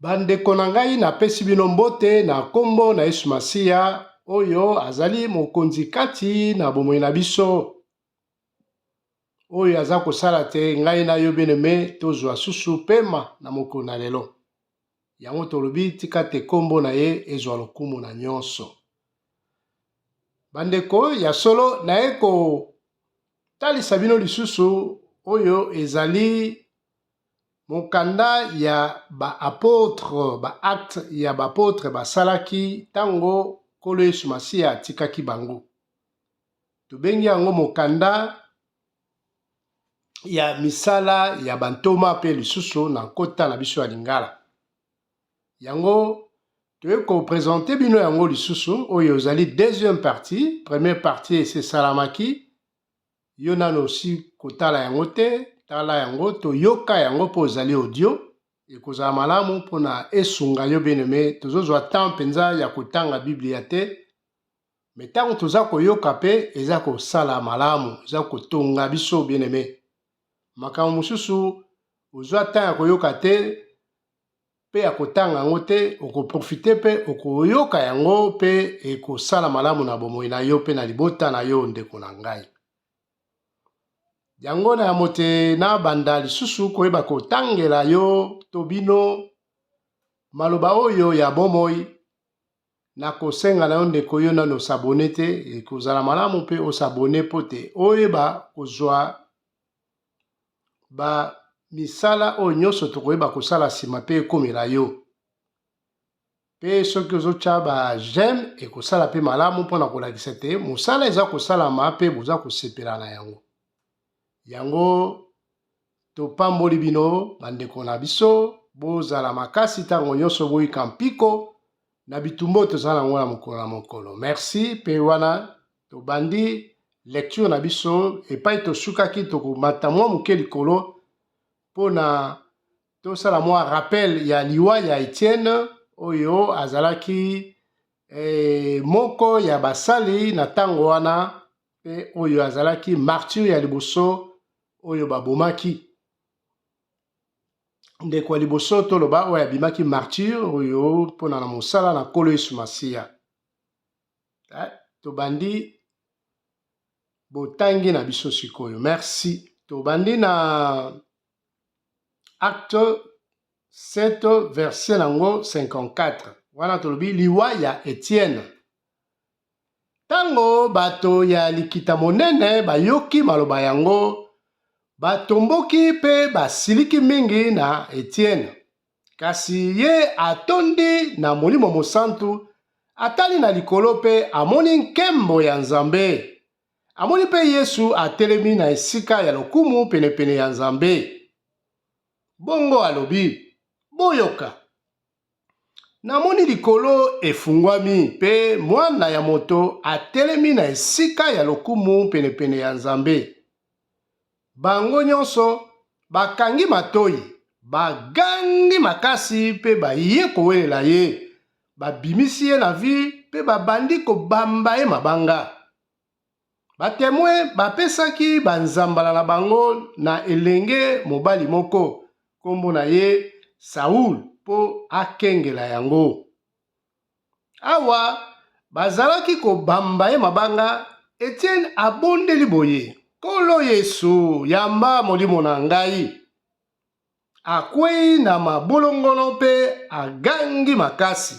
Bandeko na ngai, napesi bino mbote na nkombo na Yesu Masiya, oyo azali mokonzi kati na bomoi na biso, oyo aza kosala te ngai na yo bien-aime tozwa susu pema na mokolo na lelo. Yango tolobi tika te nkombo na ye ezwa lokumu na nyonso. Bandeko, ya solo naye kotalisa bino lisusu oyo ezali mokanda ya ba apotre, ba acte ya ba apotre basalaki ntango Nkolo Yesu Masiya atikaki bango. Tobengi yango mokanda ya misala ya bantoma mpe lisusu na nkota na biso ya Lingala. Yango toye kopresente bino yango lisusu, oyo ezali deuxième partie. Première partie esi esalamaki, yo nano osi kotala yango te, tala yango toyoka yango mpo ozali audio, ekozala malamu mpona esunga yo bien-aime. Tozozwa temps mpenza ya kotanga Biblia te, me ntango toza koyoka mpe eza kosala malamu, eza kotonga biso bien-aime. Makambo mosusu ozwa temps ya koyoka te mpe ya kotanga yango te, okoprofite mpe okoyoka yango mpe ekosala malamu na bomoi na yo mpe na libota na yo, ndeko na ngai. Yango na yambo te nabanda lisusu koyeba kotangela yo to bino maloba oyo ya bomoi, nakosenga na yo ndeko, yo nano osabone te, ekozala malamu mpe osabone mpo te oyeba kozwa ba misala oyo nyonso tokoyeba kosala nsima mpe ekomela yo. Mpe soki ozotya ba j'aime, ekosala mpe malamu mpona kolakisa te mosala eza kosalama mpe boza kosepela na yango. Yango topamboli bino bandeko na biso, bozala makasi ntango nyonso, boyika mpiko na bitumba oyo toza nango na mokolo na mokolo. Merci. Mpe wana tobandi lecture na biso epai tosukaki, tokomata mwa moke likolo mpona tosala mwa rappel ya liwa ya Etienne, oyo azalaki moko ya basali na ntango wana mpe oyo azalaki martyr ya liboso oyo babomaki. Ndeko ya liboso toloba oyo abimaki martyr oyo mpona na mosala na Nkolo Yesu Masiya. Tobandi botangi na biso sikoyo. Merci. Tobandi na Acte 7, verset nango 54. Wana tolobi liwa ya Etienne. Ntango bato ya likita monene bayoki maloba yango, batomboki mpe basiliki mingi na Etienne. Kasi ye atondi na Molimo Mosantu, atali na likolo mpe amoni nkembo ya Nzambe. Amoni mpe Yesu atelemi na esika ya lokumu penepene ya Nzambe. Bongo alobi: Boyoka! Namoni likolo efungwami mpe Mwana ya Moto atelemi na esika ya lokumu penepene ya Nzambe. Bango nyonso bakangi matoi, bagangi makasi mpe baye kowelela ye. Babimisi ye na ville mpe babandi kobamba ye mabanga. Batemwe bapesaki banzambala na bango na elenge mobali moko, nkombo na ye Saul, mpo akengela yango. Awa bazalaki kobamba ye mabanga, Etienne abondeli boye: Nkolo Yesu, yamba molimo na ngai. Akwei na mabolongono mpe agangi makasi: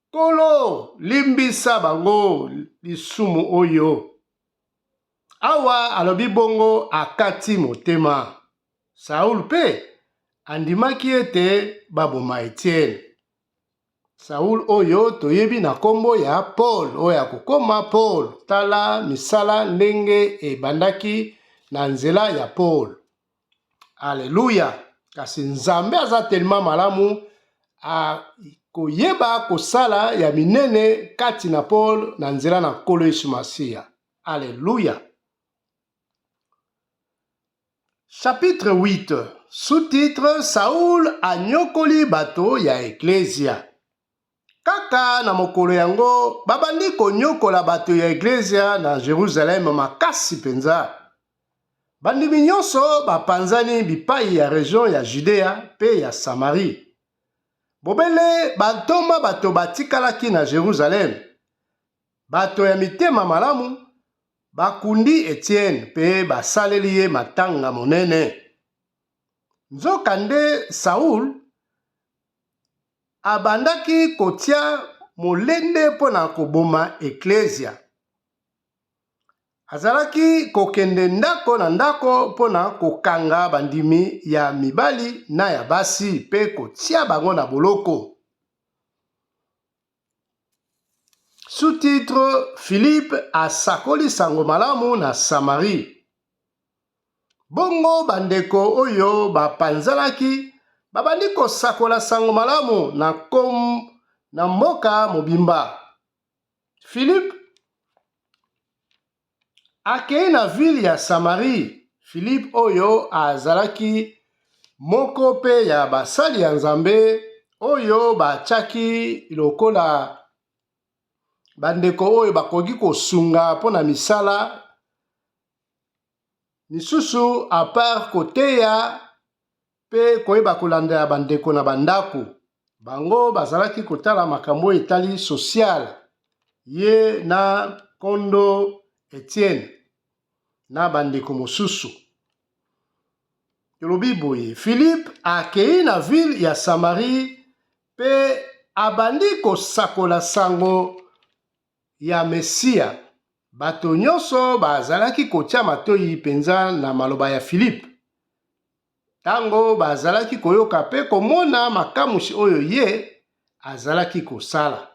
Nkolo, limbisa bango lisumu oyo. Awa alobi bongo, akati motema. Saul mpe andimaki ete baboma Etienne. Saul oyo toyebi na nkombo ya Paul, oyo akokoma Paul. Tala misala ndenge ebandaki na nzela ya Paul. Aleluya! Kasi Nzambe aza tellement malamu, akoyeba kosala ya minene kati na Paul na nzela na Nkolo Yesu Masiya. Aleluya! Chapitre 8, sous-titre: Saul anyokoli bato ya Eklezia. Kaka na mokolo yango babandi konyokola bato ya Eklezia na Jerusalem makasi mpenza. Bandimi nyonso bapanzani bipai ya region ya Judea mpe ya Samarie. Bobele bantoma bato batikalaki na Jerusalem. Bato ya mitema malamu bakundi Etienne mpe basaleli ye matanga monene. Nzokande Saul abandaki kotia molende mpo na koboma eklezia. Azalaki kokende ndako na ndako mpo na kokanga bandimi ya mibali na ya basi mpe kotia bango na boloko. Sous-titre Philippe asakoli sango malamu na Samarie. Bongo bandeko oyo bapanzanaki babandi kosakola sango malamu na kom na mboka mobimba. Philippe akei na ville ya Samarie. Philippe oyo azalaki moko mpe ya basali ya Nzambe oyo batiaki lokola bandeko oyo bakoki kosunga mpo na misala misusu apart koteya mpe koyeba kolandela bandeko na bandako. Bango bazalaki kotala makambo oyo etali social, ye na nkondo Etienne na bandeko mosusu. Tolobi boye, Philippe akei na ville ya Samarie mpe abandi kosakola sango ya Mesia. Bato nyonso bazalaki kotia matoi mpenza na maloba ya Filipe ntango bazalaki koyoka mpe komona makamwisi oyo ye azalaki kosala.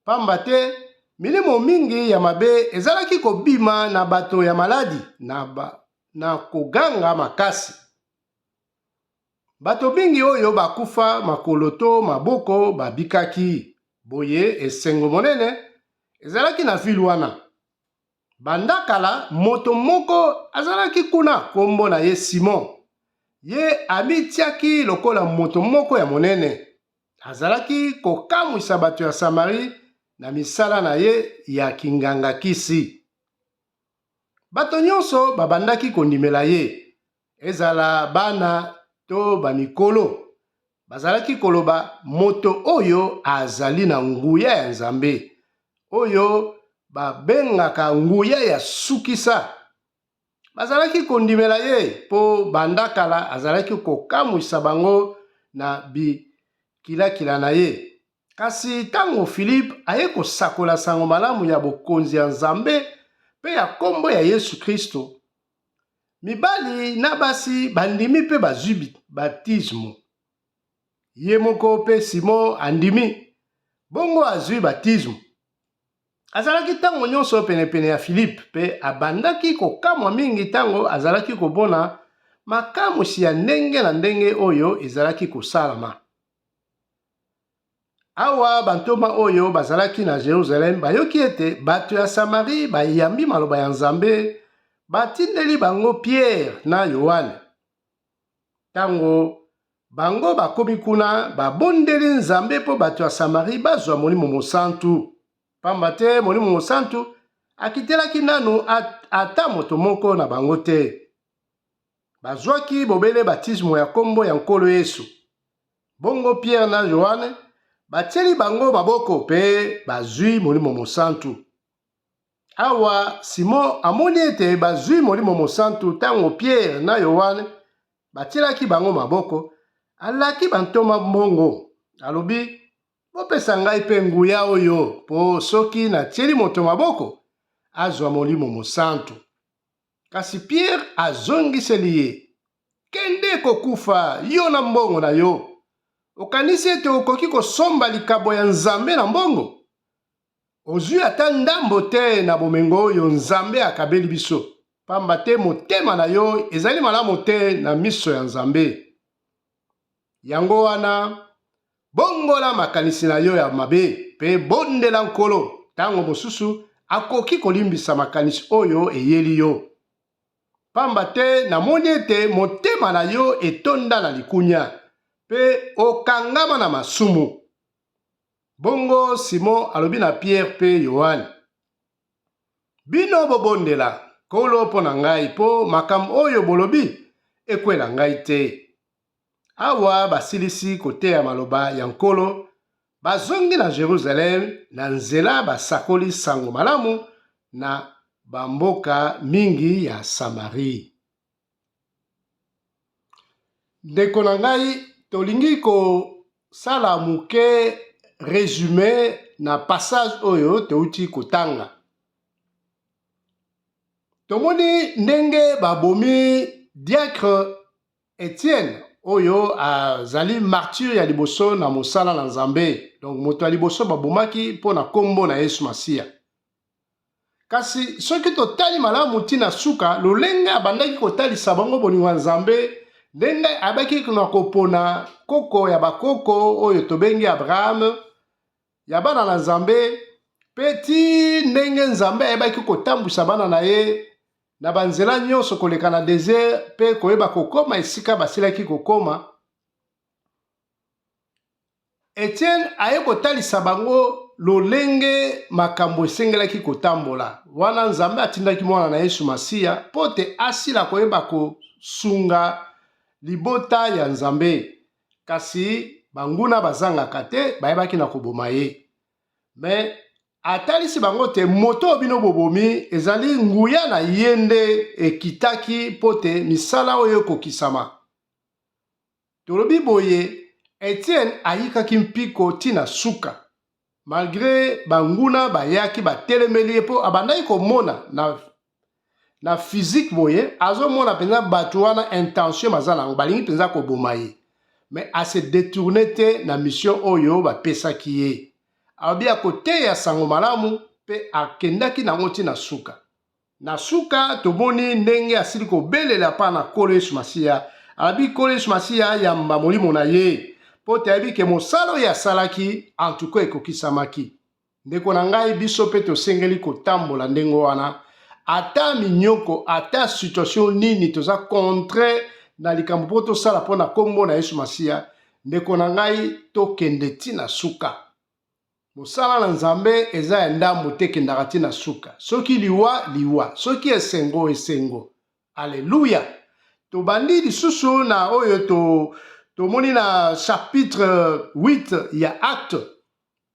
Pamba te milimo mingi ya mabe ezalaki kobima na bato ya maladi na, ba, na koganga makasi. Bato mingi oyo bakufa makolo to maboko babikaki. Boye esengo monene ezalaki na vile wana. Banda kala, moto moko azalaki kuna, kombo na ye Simon. Ye amitiaki lokola moto moko ya monene. Azalaki kokamwisa bato ya Samarie na misala na ye ya kinganga-kisi. Bato nyonso babandaki kondimela ye, ezala bana to bamikolo. Bazalaki koloba, Moto oyo azali na nguya ya Nzambe, oyo babengaka nguya ya sukisa. Bazalaki kondimela ye mpo banda kala azalaki kokamwisa bango na bikilakila na ye. Kasi ntango Filipe aye kosakola sango malamu ya Bokonzi ya Nzambe mpe ya nkombo ya Yesu Kristo, mibali na basi bandimi mpe bazwi batisimo. Ye moko mpe Simon andimi, bongo azwi batisimo. Azalaki ntango nyonso penepene ya Filipe mpe abandaki kokamwa mingi ntango azalaki komona makamwisi ya ndenge na ndenge oyo ezalaki kosalama. Awa bantoma oyo bazalaki na Jerusalem bayoki ete bato ya Samarie bayambi maloba ya Nzambe, batindeli bango Pierre na Yoane. Ntango bango bakomi kuna, babondeli Nzambe mpo bato ya Samarie bazwa Molimo Mosantu, pamba te Molimo Mosantu akitelaki nanu ata moto moko na bango te. Bazwaki bobele batisimo ya kombo ya Nkolo Yesu. Bongo Pierre na Yoane batieli bango maboko mpe bazwi Molimo Mosantu. Awa Simon amoni ete bazwi Molimo Mosantu ntango Pierre na Yoane batielaki bango maboko, alaki bantoma mbongo, alobi, Bopesa ngai mpe nguya oyo, mpo soki natieli moto maboko, azwa Molimo Mosantu. Kasi Pierre azongiseli ye, Kende kokufa, yo na mbongo na yo! Okanisi ete okoki kosomba likabo ya Nzambe na mbongo? Ozwi ata ndambo te na bomengo oyo Nzambe akabeli biso, pamba te motema na yo ezali malamu te na miso ya Nzambe. Yango wana, bongola makanisi na yo ya mabe mpe bondela Nkolo, tango mosusu akoki kolimbisa makanisi oyo eyeli yo. Pamba te namoni ete motema na yo etonda na likunya mpe okangama na masumu. Bongo Simon alobi na Pierre mpe Yoane, Bino bobondela Nkolo mpo na ngai, mpo makambo oyo bolobi ekwela ngai te. Awa basilisi koteya maloba ya Nkolo, bazongi na Jerusalem, na nzela basakoli sango malamu na bamboka mingi ya Samarie. Ndeko na ngai, tolingi kosala moke resume na passage oyo touti kotanga. Tomoni ndenge babomi diacre Etienne oyo azali martyr ya liboso na mosala na Nzambe, donc moto ya liboso babomaki mpo na nkombo na Yesu Masiya. Kasi soki totali malamu ti na suka, lolenge abandaki kotalisa bango bolingo ya Nzambe, ndenge abaki na kopona koko ya bakoko oyo tobengi Abraham, ya bana na Nzambe, mpe ti ndenge Nzambe ayebaki kotambwisa bana na ye na banzela nyonso koleka na desert mpe koyeba kokoma esika basilaki kokoma, Etienne aye kotalisa bango lolenge makambo esengelaki kotambola. Wana Nzambe atindaki mwana na Yesu Masiya mpo te asila koyeba kosunga libota ya Nzambe. Kasi banguna bazangaka te, bayebaki na koboma ye. Me atalisi bango te moto oyo bino bobomi ezali nguya na ye nde ekitaki mpo te misala oyo ekokisama. Tolobi boye, Etienne ayikaki mpiko ti na suka. Malgre banguna bayaki batelemeli ye mpo abandaki komona na na physique boye azomona mpenza bato wana intention baza na yango balingi mpenza koboma ye mais ase detourne te na mission oyo bapesaki ye alobi akoteya sango malamu mpe akendaki nango ti na suka Na suka, tomoni ndenge asili kobelela mpa na Nkolo Yesu Masiya. Alobi, Nkolo Yesu Masiya ayamba molimo na ye, mpo te ayebi ke mosala oyo asalaki, antuka ekokisamaki. Ndeko na ngai, biso mpe tosengeli kotambola ndenge wana, ata minyoko, ata situation nini, toza contre na likambo mpo tosala mpo na nkombo na Yesu Masiya. Ndeko na ngai, tokende ti na suka. Mosala na Nzambe eza ya ndambo te ekendaka ti na suka. Soki liwa, liwa. Soki esengo, esengo. Alleluia! Tobandi lisusu na oyo to tomoni na chapitre 8 ya Acte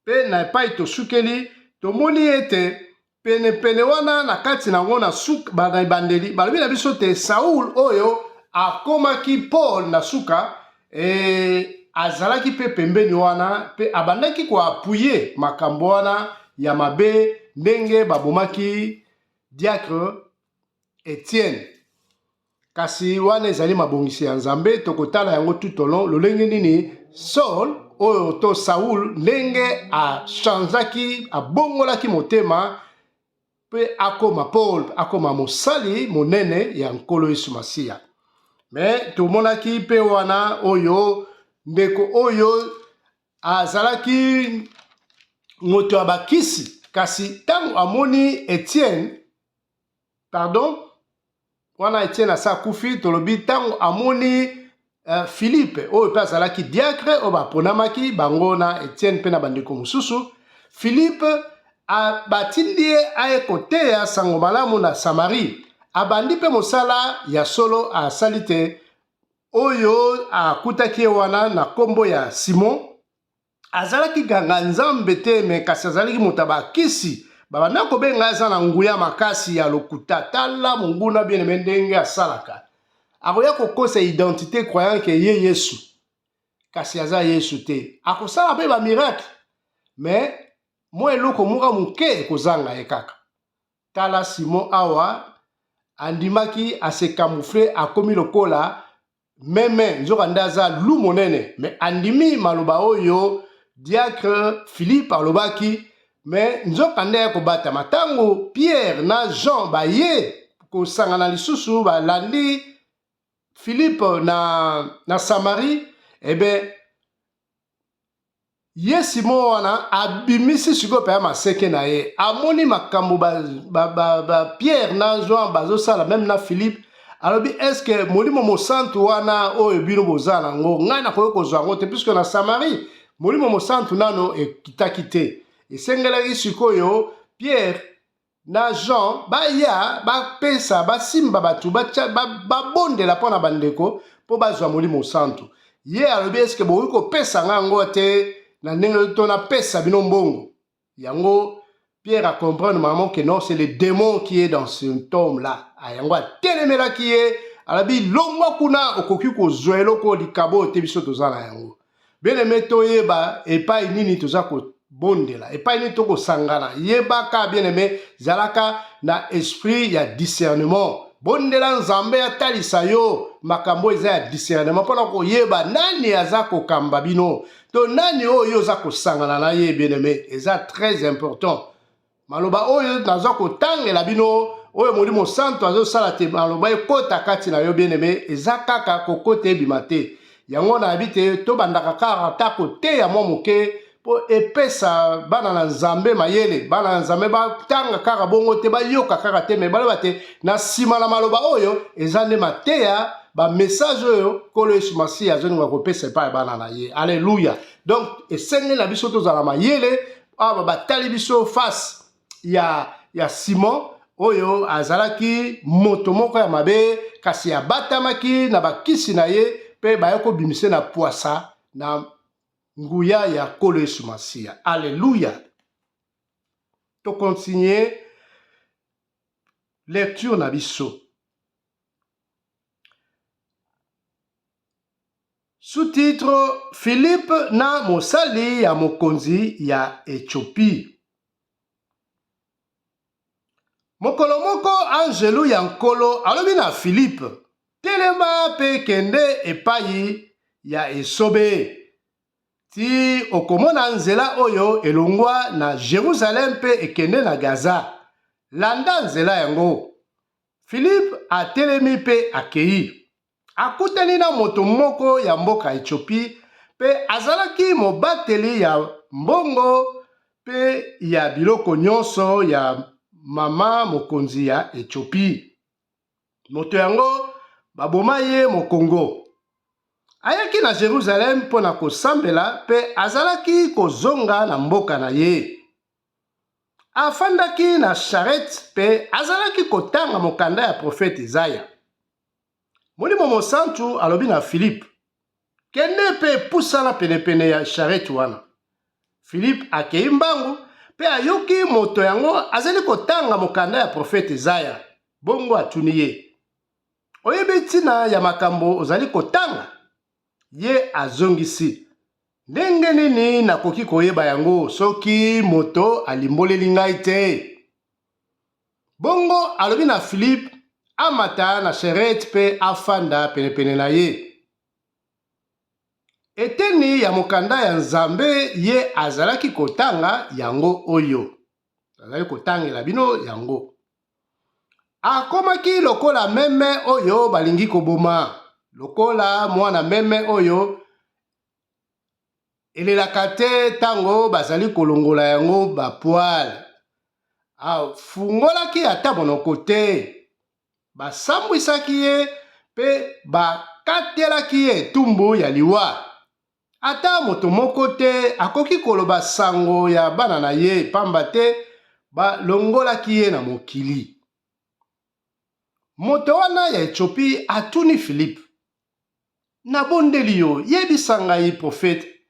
mpe na epai tosukeli tomoni ete Penepene wana na kati na yango na suka na ebandeli balobi na biso te Saul oyo akomaki Paul na suka e, azalaki mpe pembeni wana mpe abandaki koapuye makambo wana ya mabe ndenge babomaki diacre Etienne. Kasi wana ezali mabongisi ya Nzambe, tokotala yango tout au long lolenge nini Saul oyo to Saul ndenge achangeaki, abongolaki motema mpe akoma Paul, akoma mosali monene ya Nkolo Yesu Masiya. Me tomonaki mpe wana oyo ndeko oyo azalaki moto ya bakisi, kasi ntango amoni Etienne pardon wana Etienne asa akufi tolobi ntango amoni uh, Philippe oyo mpe azalaki diacre oyo baponamaki bango na Etienne mpe na bandeko mosusu Philippe batindi ye aye koteya sango malamu na Samarie abandi mpe mosala ya solo asali te oyo akutaki ye wana na nkombo ya Simon azalaki ganga nzambe te me kasi azalaki moto ya bakisi babanda kobenga aza na nguya makasi ya lokuta tala monguna bien aime ndenge asalaka akoya kokosa identité croyant ke ye yesu kasi aza yesu te akosala mpe bamiracle me mwa eloko moko moke ekozanga ye kaka tala simon awa andimaki ase camoufle akomi lokola meme nzoka nde aza lu monene me andimi maloba oyo diacre philippe alobaki me nzoka nde kobatama ntango pierre na jean baye kosangana lisusu balandi philippe na, na samarie ebe Ye Simon wana abimisi sikoyo mpenza maseke na ye, amoni makambo ba, ba, ba, ba Pierre na Jean bazosala meme na Philippe, alobi eske molimo mosantu wana oyo bino boza nango ngai nakoki kozwa yango te, puisque na Samarie molimo mosantu nano ekitaki te. Esengelaki sikoyo Pierre na Jean baya bapesa basimba bato babondela mpo na bandeko mpo bazwa Molimo Santu. Ye alobi eske bokoki kopesa nga yango te na ndenge to napesa bino mbongo yango. Pierre a comprendre maman que non, c'est le démon qui est dans cet homme là. Yango atelemelaki ye, alobi longwa kuna, okoki kozwa eloko likabo te, biso toza na yango. Bien aimé, toyeba epai nini toza kobondela, epai nini tokosangana. Yebaka, bien aimé, zalaka na esprit ya discernement. Bondela Nzambe atalisa yo makambo eza ya discernement mpona koyeba nani aza kokamba bino to nani oyo oza kosangana na ye. Bien aimé, eza très important maloba oyo naza kotangela bino, oyo Molimo Santo azosala te maloba ekota kati na yo. Bien aimé, eza kaka kokota ebima te. Yango nayebi te, tobandaka kaka ata koteya mwa moke mpo epesa bana na Nzambe mayele. Bana na Nzambe batanga kaka bongo te, bayoka kaka te, me baloba te na nsima na maloba oyo eza nde mateya, bamessage oyo Nkolo Yesu Masiya azolinga kopesa epai ya bana na ye. Alleluya! Donc esengeli na biso tozala mayele. Awa batali biso face ya Simon oyo azalaki moto moko ya mabe, kasi abatamaki na bakisi na ye mpe baye kobimisa na pwasa na nguya ya Nkolo Yesu Masiya. Alleluya! Tokontinue lecture na biso. Sous-titre: Philippe na mosali ya mokonzi ya Ethiopie. Mokolo moko anzelu ya Nkolo alobi na Filipe: telema mpe kende epai ya esobe, ti okomona nzela oyo elongwa na Jerusalem mpe ekende na Gaza. Landa nzela yango. Filipe atelemi mpe akei. Akutani na moto moko ya mboka Ethiopie mpe azalaki mobateli ya mbongo mpe ya biloko nyonso ya mama mokonzi ya Ethiopie. Moto yango baboma ye mokongo. Ayaki na Jerusalem mpo na kosambela mpe azalaki kozonga na mboka na ye. Afandaki na charrette mpe azalaki kotanga mokanda ya profete Ezaya. Molimo Mosantu alobi na Filipe: kende mpe pusana penepene ya charrette wana. Filipe akei mbangu mpe ayoki moto yango azali kotanga mokanda ya profete Ezaya. Bongo atuni ye: oyebi ntina ya makambo ozali kotanga? Ye azongisi: ndenge nini nakoki koyeba yango soki moto alimboleli ngai te? Bongo alobi na Filipe amata na charrette mpe afanda penepene na ye. Eteni ya mokanda ya Nzambe ye azalaki kotanga yango oyo azali kotangela bino yango. Akomaki lokola meme oyo balingi koboma, lokola mwana meme oyo elelaka te ntango bazali kolongola yango bapoile. Afungolaki ata monoko te. Basambwisaki ye mpe bakatelaki ye etumbu ya liwa. Ata moto moko te akoki koloba sango ya bana na ye, pamba te balongolaki ye na mokili. Moto wana ya Ethiopie atuni Filipe: nabondeli yo, yebisa ngai, profete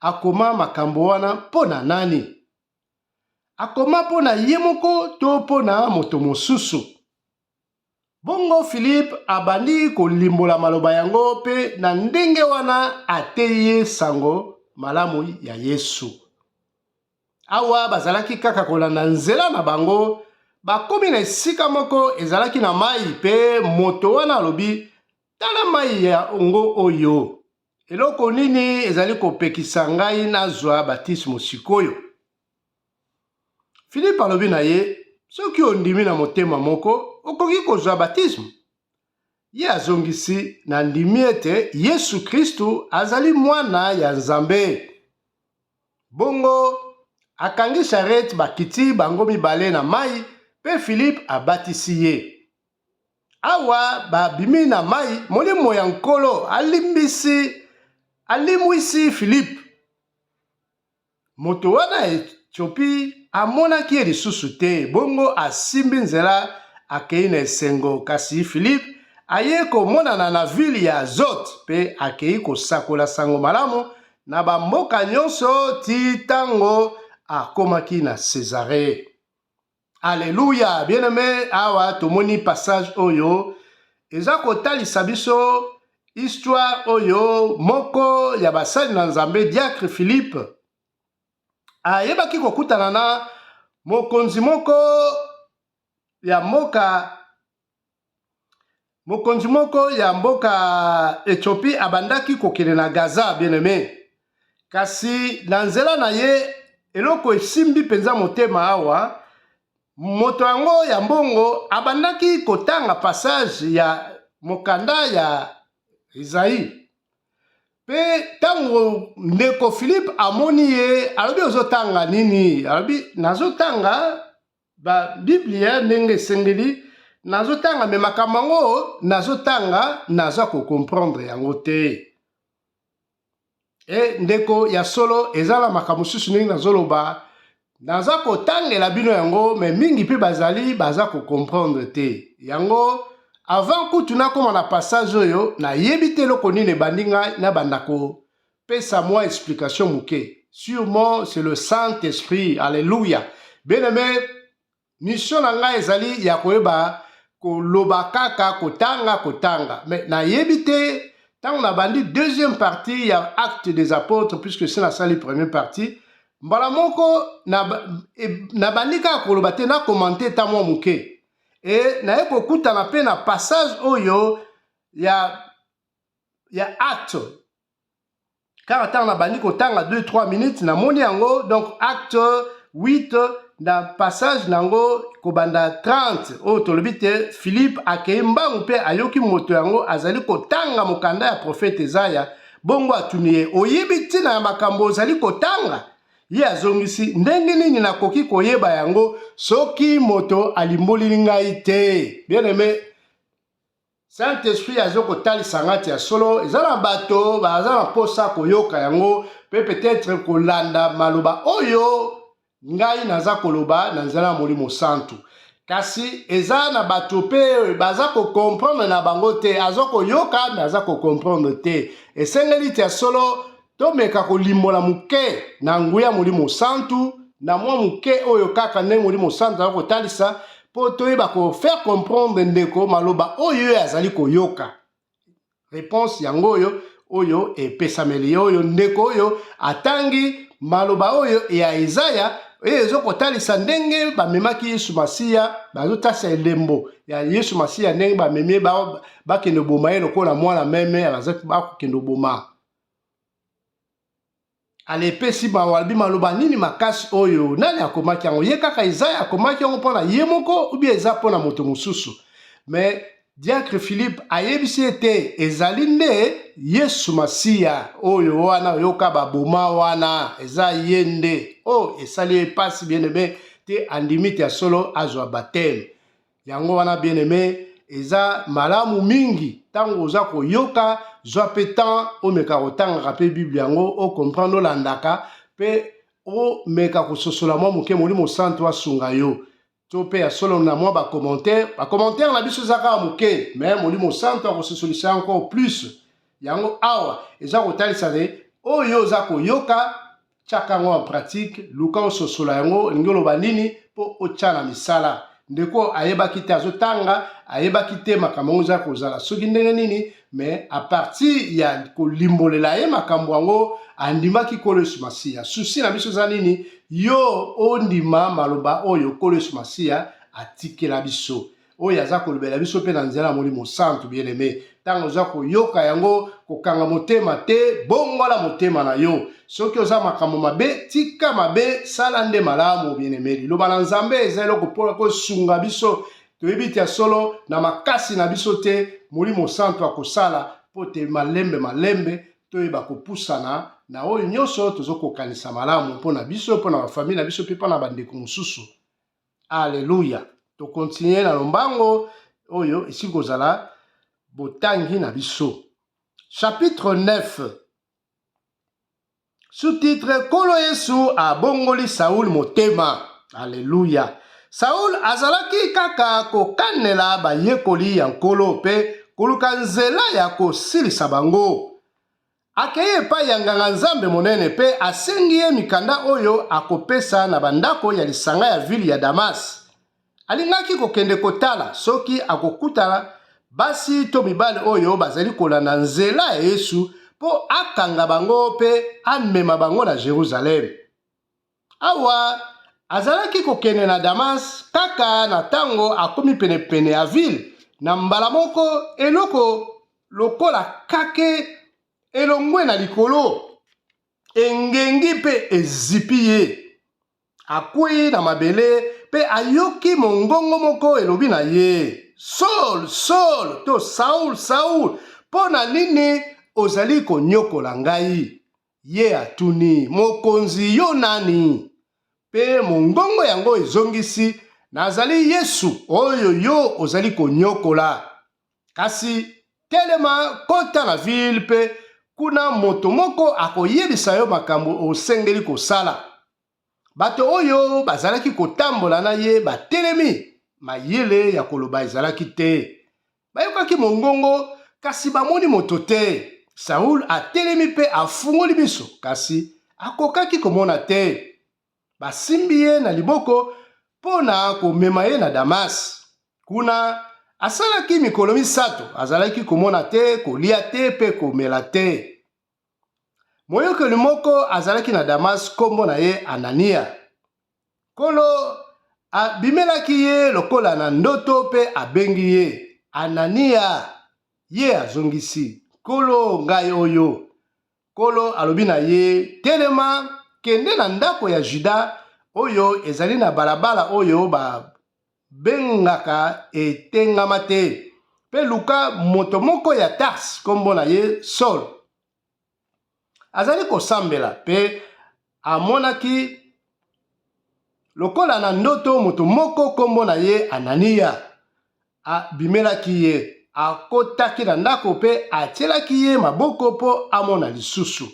akoma makambo wana mpo na nani? Akoma mpo na ye moko to mpo na moto mosusu? Bongo Filipe abandi kolimbola maloba yango mpe na ndenge wana ateyi ye sango malamu ya Yesu. Awa bazalaki kaka kolanda nzela na bango, bakomi na esika moko ezalaki na mai, mpe moto wana alobi: tala mai yango oyo, eloko nini ezali kopekisa ngai nazwa batisimo sikoyo? Filipe alobi na ye: soki ondimi na motema moko, okoki kozwa batisimo. Ye azongisi: nandimi ete Yesu Kristu azali mwana ya Nzambe. Bongo akangi charrette, bakiti bango mibale na mai, mpe Filipe abatisi ye. Awa babimi na mai, Molimo ya Nkolo alimwisi Filipe. Moto wana ya Ethiopie amonaki ye lisusu te, bongo asimbi nzela akei na esengo. Kasi Filipe aye komonana na ville ya Azote mpe akei kosakola sango malamu na bamboka nyonso ti ntango akomaki na Cesaree. Alleluia! Bien-aime, awa tomoni passage oyo eza kotalisa biso histoire oyo moko ya basali na Nzambe, diacre Philippe, ayebaki kokutana na mokonzi moko ya mboka mokonzi moko ya mboka Ethiopie abandaki kokende na Gaza, bien-aime. Kasi na nzela na ye eloko esimbi mpenza motema awa, moto yango ya mbongo abandaki kotanga passage ya mokanda ya Esaïe. Mpe ntango ndeko Philippe amoni ye, alobi ozotanga nini? Alobi nazotanga ba Biblia ndenge esengeli, nazotanga me makambo yango nazotanga naza kocomprendre yango te. E ndeko, ya solo eza na makambo mosusu ndenge nazoloba, naza kotangela bino yango, me mingi mpe bazali baza kocomprendre te yango. Avant kutu nakóma na passage oyo, nayebi te eloko nini ebandi ngai nabanda kopesa mwa explication moke. Sûrement c'est le Saint-Esprit. Alléluia! Bien aimé, mission na ngai ezali ya koyeba koloba kaka kotanga kotanga, mais nayebi te ntango nabandi deuxième partie ya Acte des Apôtres, puisque si nasali première partie mbala moko nabandi kaka koloba te, nacommenter ta mwa moke e naye kokutana mpe na passage oyo ya Acte. Kaka ntango nabandi kotanga 2 3 minutes, namoni yango. Donc Acte 8, na passage nango kobanda 30 oyo tolobi te, Philippe akei mbangu mpe ayoki moto yango azali kotanga mokanda ya prophète Ezaya. Bongo atuni ye: "Oyebi ntina ya makambo ozali kotanga?" Ye azongisi: "Ndenge nini nakoki koyeba yango soki moto alimbolili ngai te?" Bien aimé, Saint Esprit aza kotalisa nga ti ya solo eza na bato baza na mposa koyoka yango mpe peut-être kolanda maloba oyo ngai naza koloba na nzela ya Molimo Santu. Kasi eza na bato mpe baza kocomprendre na bango te, aza koyoka me aza kocomprendre te. Esengeli ti ya solo tomeka kolimbola moke na nguya Molimo Santu, na mwa moke oyo kaka ndenge Molimo Santu aza kotalisa, mpo toyeba kofaire comprendre ndeko maloba oyo oyo azali koyoka. Réponse yango oyo oyo epesameli ye, oyo ndeko oyo atangi maloba oyo ya Ezaya, oyo ezokotalisa ndenge bamemaki Yesu Masiya, bazotalisa elembo ya Yesu Masiya, ndenge bamemi ye bakende boma ye lokola mwana meme bakokende boma. Alepesi mawa, alobi: "Maloba nini makasi oyo? Nani akomaki yango? Ye kaka Ezaya akomaki yango mpona ye moko ou bien eza mpona moto mosusu?" Mais diacre Philippe ayebisi ete ezali nde Yesu Masiya oyo wana oyoka baboma wana, eza ye nde. Oyo esali ye mpasi, bien aimé, te andimi te ya solo azwa baptême. Yango wana, bien aimé, eza malamu mingi ntango oza koyoka, zwa mpe temps omeka kotangaka mpe Bible yango, ocomprendre, olandaka mpe omeka kososola mwa moke. Molimo Santu asunga yo. To mpe ya solo na mwa bacommentaire, bacommentaire na biso eza kaka moke, mais Molimo Santu akososolisa encore plus. Yango awa eza kotalisa te oyo oza koyoka, tiaka yango en pratique, luka ososola yango olingi oloba nini mpo otya na misala. Ndeko ayebaki te, azotanga, ayebaki te makambo yango eza kozala soki ndenge nini, mais à partir ya kolimbolela ye makambo yango, andimaki Nkolo Yesu Masiya. Souci na biso eza nini? Yo ondima maloba oyo Nkolo Yesu Masiya atikela biso, oyo aza kolobela biso mpe na nzela ya Molimo Santu. Bien aimé, ntango oza koyoka yango, kokanga motema te, bongola motema na yo. Soki oza makambo mabe, tika mabe, sala nde malamu. Bien aimé, liloba na Nzambe eza eloko mpona kosunga biso. Toyebi te ya solo na makasi na biso te, Molimo Santu akosala mpo te malembe malembe toyeba kopusana na oyo nyonso tozokokanisa malamu mpo na biso, mpo na bafamille na biso mpe mpo na bandeko mosusu. Alleluya! Tocontinuer na lombango oyo esili kozala botangi na biso. Chapitre 9, sous-titre: Nkolo Yesu abongoli Saul motema. Alleluya! Saul azalaki kaka kokanela bayekoli ya Nkolo mpe koluka nzela ya kosilisa bango. Akei epai ya nganga-nzambe monene mpe asengi ye mikanda oyo akopesa na bandako ya lisanga ya vile ya Damas. Alingaki kokende kotala soki akokuta basi to mibali oyo bazali kolanda nzela ya Yesu mpo akanga bango mpe amema bango na Jerusaleme. Awa azalaki kokende na Damas, kaka na ntango akomi penepene ya vile, na mbala moko eloko lokola kake elongwe na likolo, engengi mpe ezipi ye. Akwei na mabele mpe ayoki mongongo moko elobi na ye, Saul, Saul, to Saul, Saul, mpo na nini ozali konyokola ngai? Ye atuni, Mokonzi, yo nani? Mpe mongongo yango ezongisi, Nazali Yesu oyo yo ozali konyokola. Kasi telema, kota na vile, mpe kuna moto moko akoyebisa yo makambo osengeli kosala. Bato oyo bazalaki kotambola na ye batelemi, mayele ya koloba ezalaki te. Bayokaki mongongo, kasi bamoni moto te. Saul atelemi mpe afungoli miso, kasi akokaki komona te. Basimbi ye na liboko mpo na komema ye na Damas. Kuna asalaki mikolo misato, azalaki komona te, kolia te mpe komela te. Moyekoli moko azalaki na Damas, nkombo na ye Anania. Nkolo abimelaki ye lokola na ndoto mpe abengi ye, Anania! Ye azongisi, Nkolo, ngai oyo. Nkolo alobi na ye, Telema, kende na ndako ya Juda oyo ezali na balabala oyo babengaka Etengama te, mpe luka moto moko ya Tarse, nkombo na ye Saul. Azali kosambela mpe amonaki lokola na ndoto moto moko nkombo na ye Anania abimelaki ye. Akotaki na ndako mpe atielaki ye maboko mpo amona lisusu.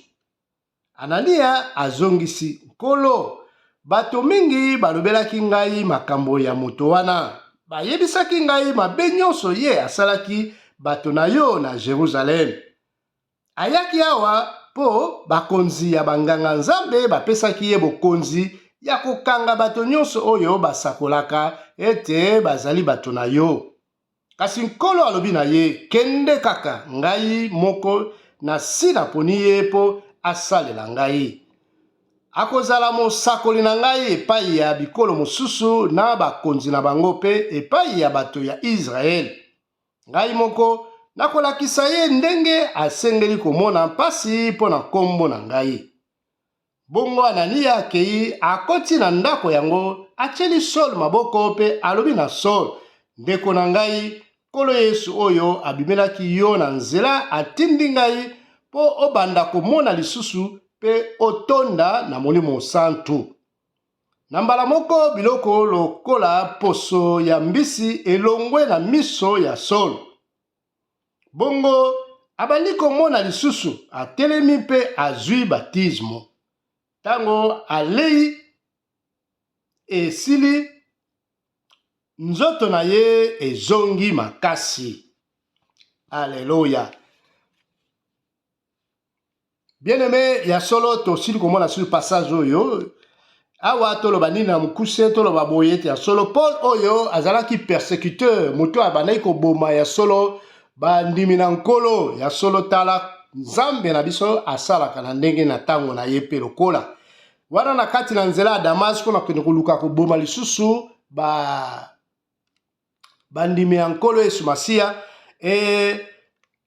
Anania azongisi, Nkolo, bato mingi balobelaki ngai makambo ya moto wana. Bayebisaki ngai mabe nyonso ye asalaki bato na yo na Jerusaleme. Ayaki awa mpo bakonzi ya banganga-nzambe bapesaki ye bokonzi ya kokanga bato nyonso oyo basakolaka ete bazali bato na yo. Kasi Nkolo alobi na ye, Kende kaka, ngai moko nasi naponi ye mpo asalela ngai. Akozala mosakoli na ngai epai ya bikolo mosusu na bakonzi na bango mpe epai ya bato ya Yisraele. Ngai moko nakolakisa ye ndenge asengeli komona mpasi mpo na nkombo na ngai. Bongo Anania akei, akoti na ndako yango, atieli Saul maboko mpe alobi na Saul, Ndeko na ngai, Nkolo Yesu oyo abimelaki yo na nzela atindi ngai mpo obanda komona lisusu mpe otonda na Molimo Santu. Na mbala moko biloko lokola poso ya mbisi elongwe na miso ya Saul. Bongo abandi komona lisusu, atelemi mpe azwi batismo. Ntango alei esili, nzoto na ye ezongi makasi. Aleluya! Bien aimé, ya solo tosili komona sur passage oyo awa toloba nini na mokuse, toloba boye ete ya solo Paul oyo azalaki persecuteur, moto abandaki koboma ya solo bandimi na Nkolo. Ya solo, tala Nzambe na biso asalaka na ndenge na ntango na ye mpe lokola wana na kati na nzela ya Damas mpo na kokende koluka koboma lisusu ba bandimi ya Nkolo Yesu Masiya.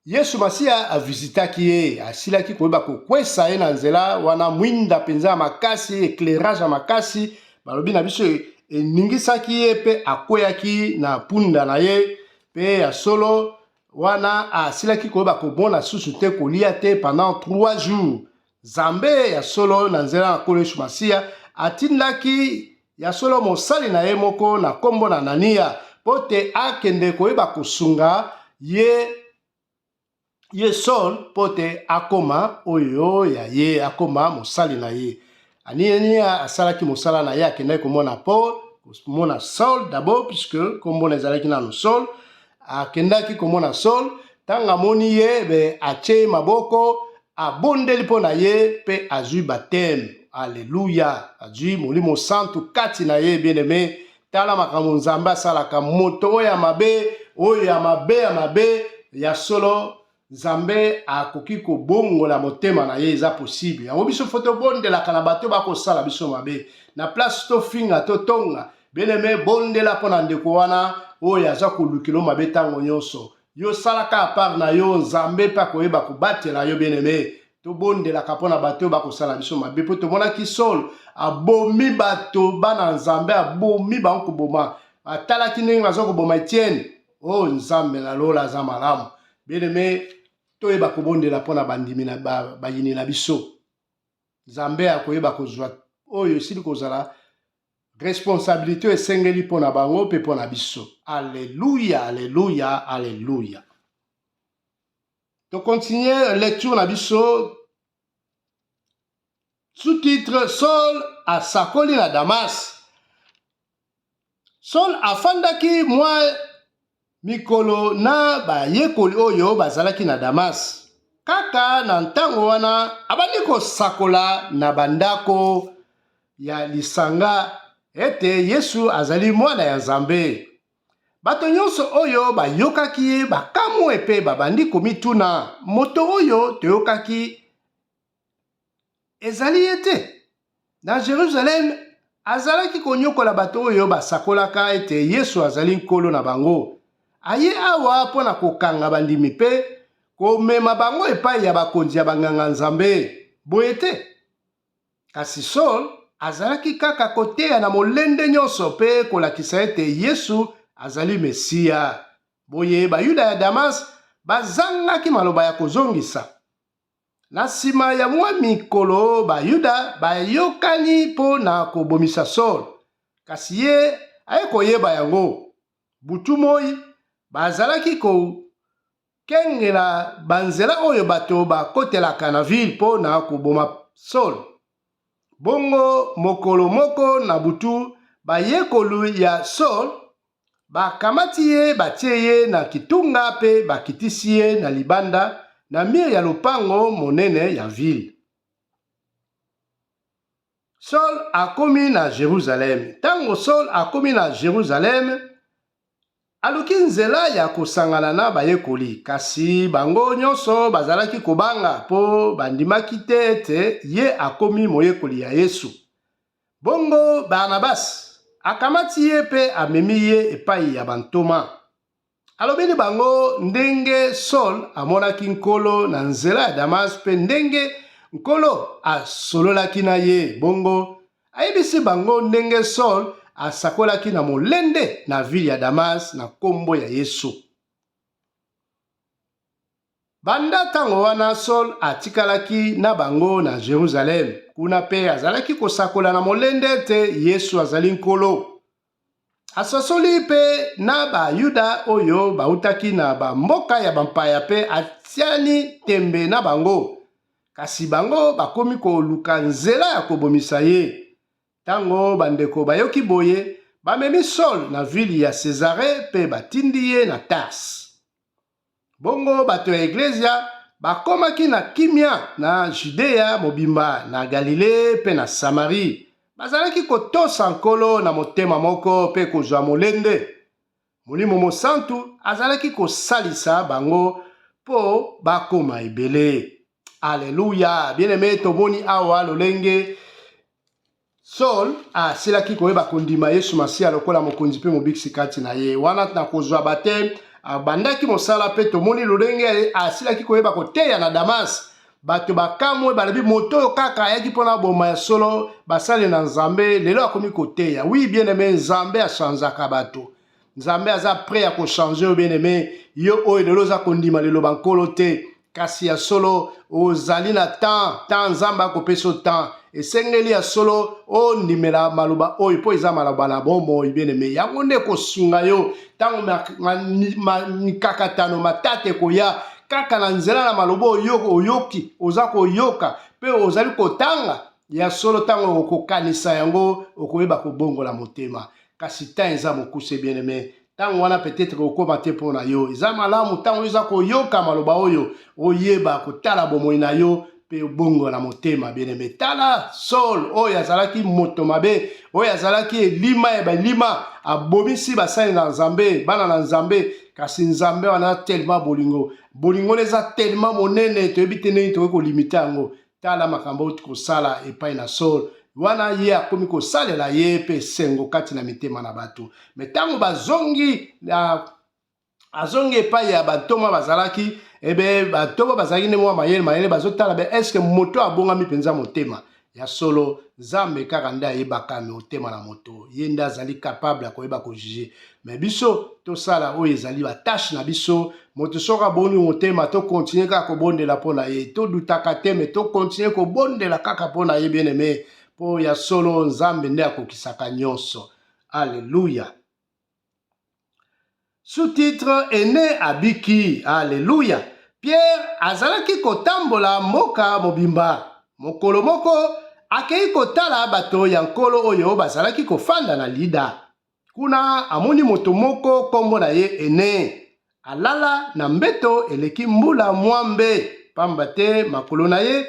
Yesu Masiya avisitaki ye, asilaki koyeba kokwesa ye na nzela wana. Mwinda mpenza ya makasi, eclairage ya makasi, balobi na biso eningisaki ye mpe akweyaki na punda na ye. Mpe ya solo wana asilaki koyeba komona susu te, kolia te pendant 3 jours. Nzambe ya solo na nzela na Nkolo Yesu Masiya atindaki ya solo mosali na ye moko na nkombo na Anania mpo te akende koyeba kosunga ye ye Saul mpo te akoma oyo ya ye, akoma mosali na ye. Anania asalaki mosala na ye, akendaki komona Paul, komona Saul d'abord, puisque nkombo na ezalaki nano Saul. Akendaki komona Saul. Ntango amoni ye, be atie ye maboko, abondeli mpo na ye mpe azwi bateme. Aleluya! Azwi Molimo Santu kati na ye. Bien-aime, tala makambo Nzambe asalaka. Moto oyo ya mabe, oyo ya mabe ya mabe, ya solo Nzambe akoki kobongola motema na ye, eza possible. Yango biso fo tobondelaka na bato bakosala biso mabe. Na place tofinga, totonga, bien-aime, bondela mpo na ndeko wana oyo aza kolukela mabe ntango nyonso. Yo salaka apart na yo, Nzambe mpe akoyeba kobatela yo. Bien-aime, tobondelaka mpo na bato oyo bakosala biso mabe, mpo tomonaki Saul abomi bato, bana Nzambe abomi bango koboma. Atalaki ndenge baza koboma Etienne. O oh, Nzambe na lola aza malamu. Bien-aime, toyeba kobondela mpo na bandimi na bayini na biso. Nzambe akoyeba kozwa oyo esili kozala responsabilité oyo esengeli mpo na bango mpe mpo na biso. Alleluya, alleluya, alleluya. Tokontinue lecture na biso. Sous-titre: Saul asakoli na Damas. Saul afandaki mwa mikolo na bayekoli oyo bazalaki na Damas. Kaka na ntango wana abandi kosakola na bandako ya lisanga ete Yesu azali mwana ya Nzambe. Bato nyonso oyo bayokaki ye bakamwe mpe babandi komituna, moto oyo toyokaki ezali ye te? Na Jerusalem, azalaki konyokola bato oyo basakolaka ete Yesu azali Nkolo na bango. Aye awa mpo na kokanga bandimi mpe komema bango epai ya bakonzi ya banganga-nzambe, boye te? Kasi Saul azalaki kaka koteya na molende nyonso mpe kolakisa ete Yesu azali Mesia. Boye Bayuda ya Damas bazangaki maloba ya kozongisa. Na nsima ya mwa mikolo, Bayuda bayokani mpo na kobomisa Saul, kasi ye aye koyeba yango. Butu moi, bazalaki kokengela banzela oyo bato bakotelaka na ville mpo na koboma Saul. Bongo mokolo moko na butu, bayekoli ya Saul bakamati ye, batie ye na kitunga mpe bakitisi ye na libanda na mir ya lopango monene ya ville. Saul akomi na Jerusalem. Ntango Saul akomi na Jerusalem, aluki nzela ya kosangana na bayekoli, kasi bango nyonso bazalaki kobanga mpo bandimaki te ete ye akomi moyekoli ya Yesu. Bongo Barnabas akamati ye mpe amemi ye epai ya bantoma. Alobeli bango ndenge Saul amonaki Nkolo na nzela ya Damas mpe ndenge Nkolo asololaki na ye. Bongo ayebisi bango ndenge Saul asakolaki na molende na ville ya Damas na nkombo ya Yesu. Banda ntango wana Saul atikalaki na bango na Jerusalem. Kuna mpe azalaki kosakola na molende ete Yesu azali Nkolo. Asosoli mpe na Bayuda oyo bautaki na bamboka ya bampaya mpe atiani tembe na bango. Kasi bango bakomi koluka nzela ya kobomisa ye. Ntango bandeko bayoki boye, bamemi Saul na vile ya Sezare mpe batindi ye na Tarse. Bongo bato ya eglezia bakomaki na kimia na Judea mobimba, na Galile mpe na Samarie. Bazalaki kotosa Nkolo na motema moko mpe kozwa molende. Molimo Mosantu azalaki kosalisa bango mpo bakoma ebele. Aleluya! Bien-aime, tomoni awa lolenge Saul asilaki koyeba kondima Yesu Masiya lokola mokonzi mpe mobikisi kati na ye. Wana na kozwa bateme, abandaki mosala mpe tomoni lolenge asilaki koyeba koteya na Damas. Bato bakamwe, balobi moto oyo kaka ayaki mpo na boma ya solo basali na Nzambe, lelo akomi koteya. Oui, bien aimé, Nzambe achangeaka bato. Nzambe aza prêt ya kochange yo, bien aimé. Yo oyo lelo oza kondima liloba Nkolo te, kasi ya solo ozali na temps, temps Nzambe akopesa yo temps. Esengeli ya solo ondimela maloba oyo mpo eza maloba na bomoi, bien aimé. Yango nde ekosunga yo ntango mikakatano matata ekoya, kaka na nzela na maloba oyo oyoki, oza koyoka mpe ozali kotanga. Ya solo ntango okokanisa yango, okoyeba kobongola motema. Kasi temps eza mokuse, bien aimé. Ntango wana peut-être kokoma te mpo na yo. Eza malamu ntango oza koyoka maloba oyo, oyeba kotala bomoi na yo mpe obongola motema. Bien-aimé, tala Saul oyo azalaki moto mabe, oyo azalaki elima ya balima, abomisi basali na Nzambe, bana na Nzambe. Kasi Nzambe wana tellement bolingo, bolingo wana eza tellement monene, toyebi te ndenge tokoki kolimite yango. Tala makambo oyo kosala epai na Saul wana, ye akomi kosalela ye mpe esengo kati na mitema na bato. Me ntango bazongi na azongi epai ya bantoma bazalaki ebe, bantoma bazalaki nde mwa mayele mayele, bazotala be eske moto abongami mpenza motema ya solo. Nzambe kaka nde ayebaka motema na moto, ye nde azali capable ya koyeba kojuge. Me biso tosala oyo ezali batashe na biso. Moto soki aboni motema, tokontinue kaka kobondela mpo na ye, todutaka te, me tokontinue kobondela kaka mpo na ye, bien aime, mpo ya solo Nzambe nde akokisaka nyonso. Alleluya. Sous-titre: Ene abiki. Alleluya. Pierre azalaki kotambola mboka mobimba. Mokolo moko akei kotala bato ya Nkolo oyo bazalaki kofanda na Lida. Kuna amoni moto moko nkombo na ye Ene, alala na mbeto eleki mbula 80, pamba te makolo na ye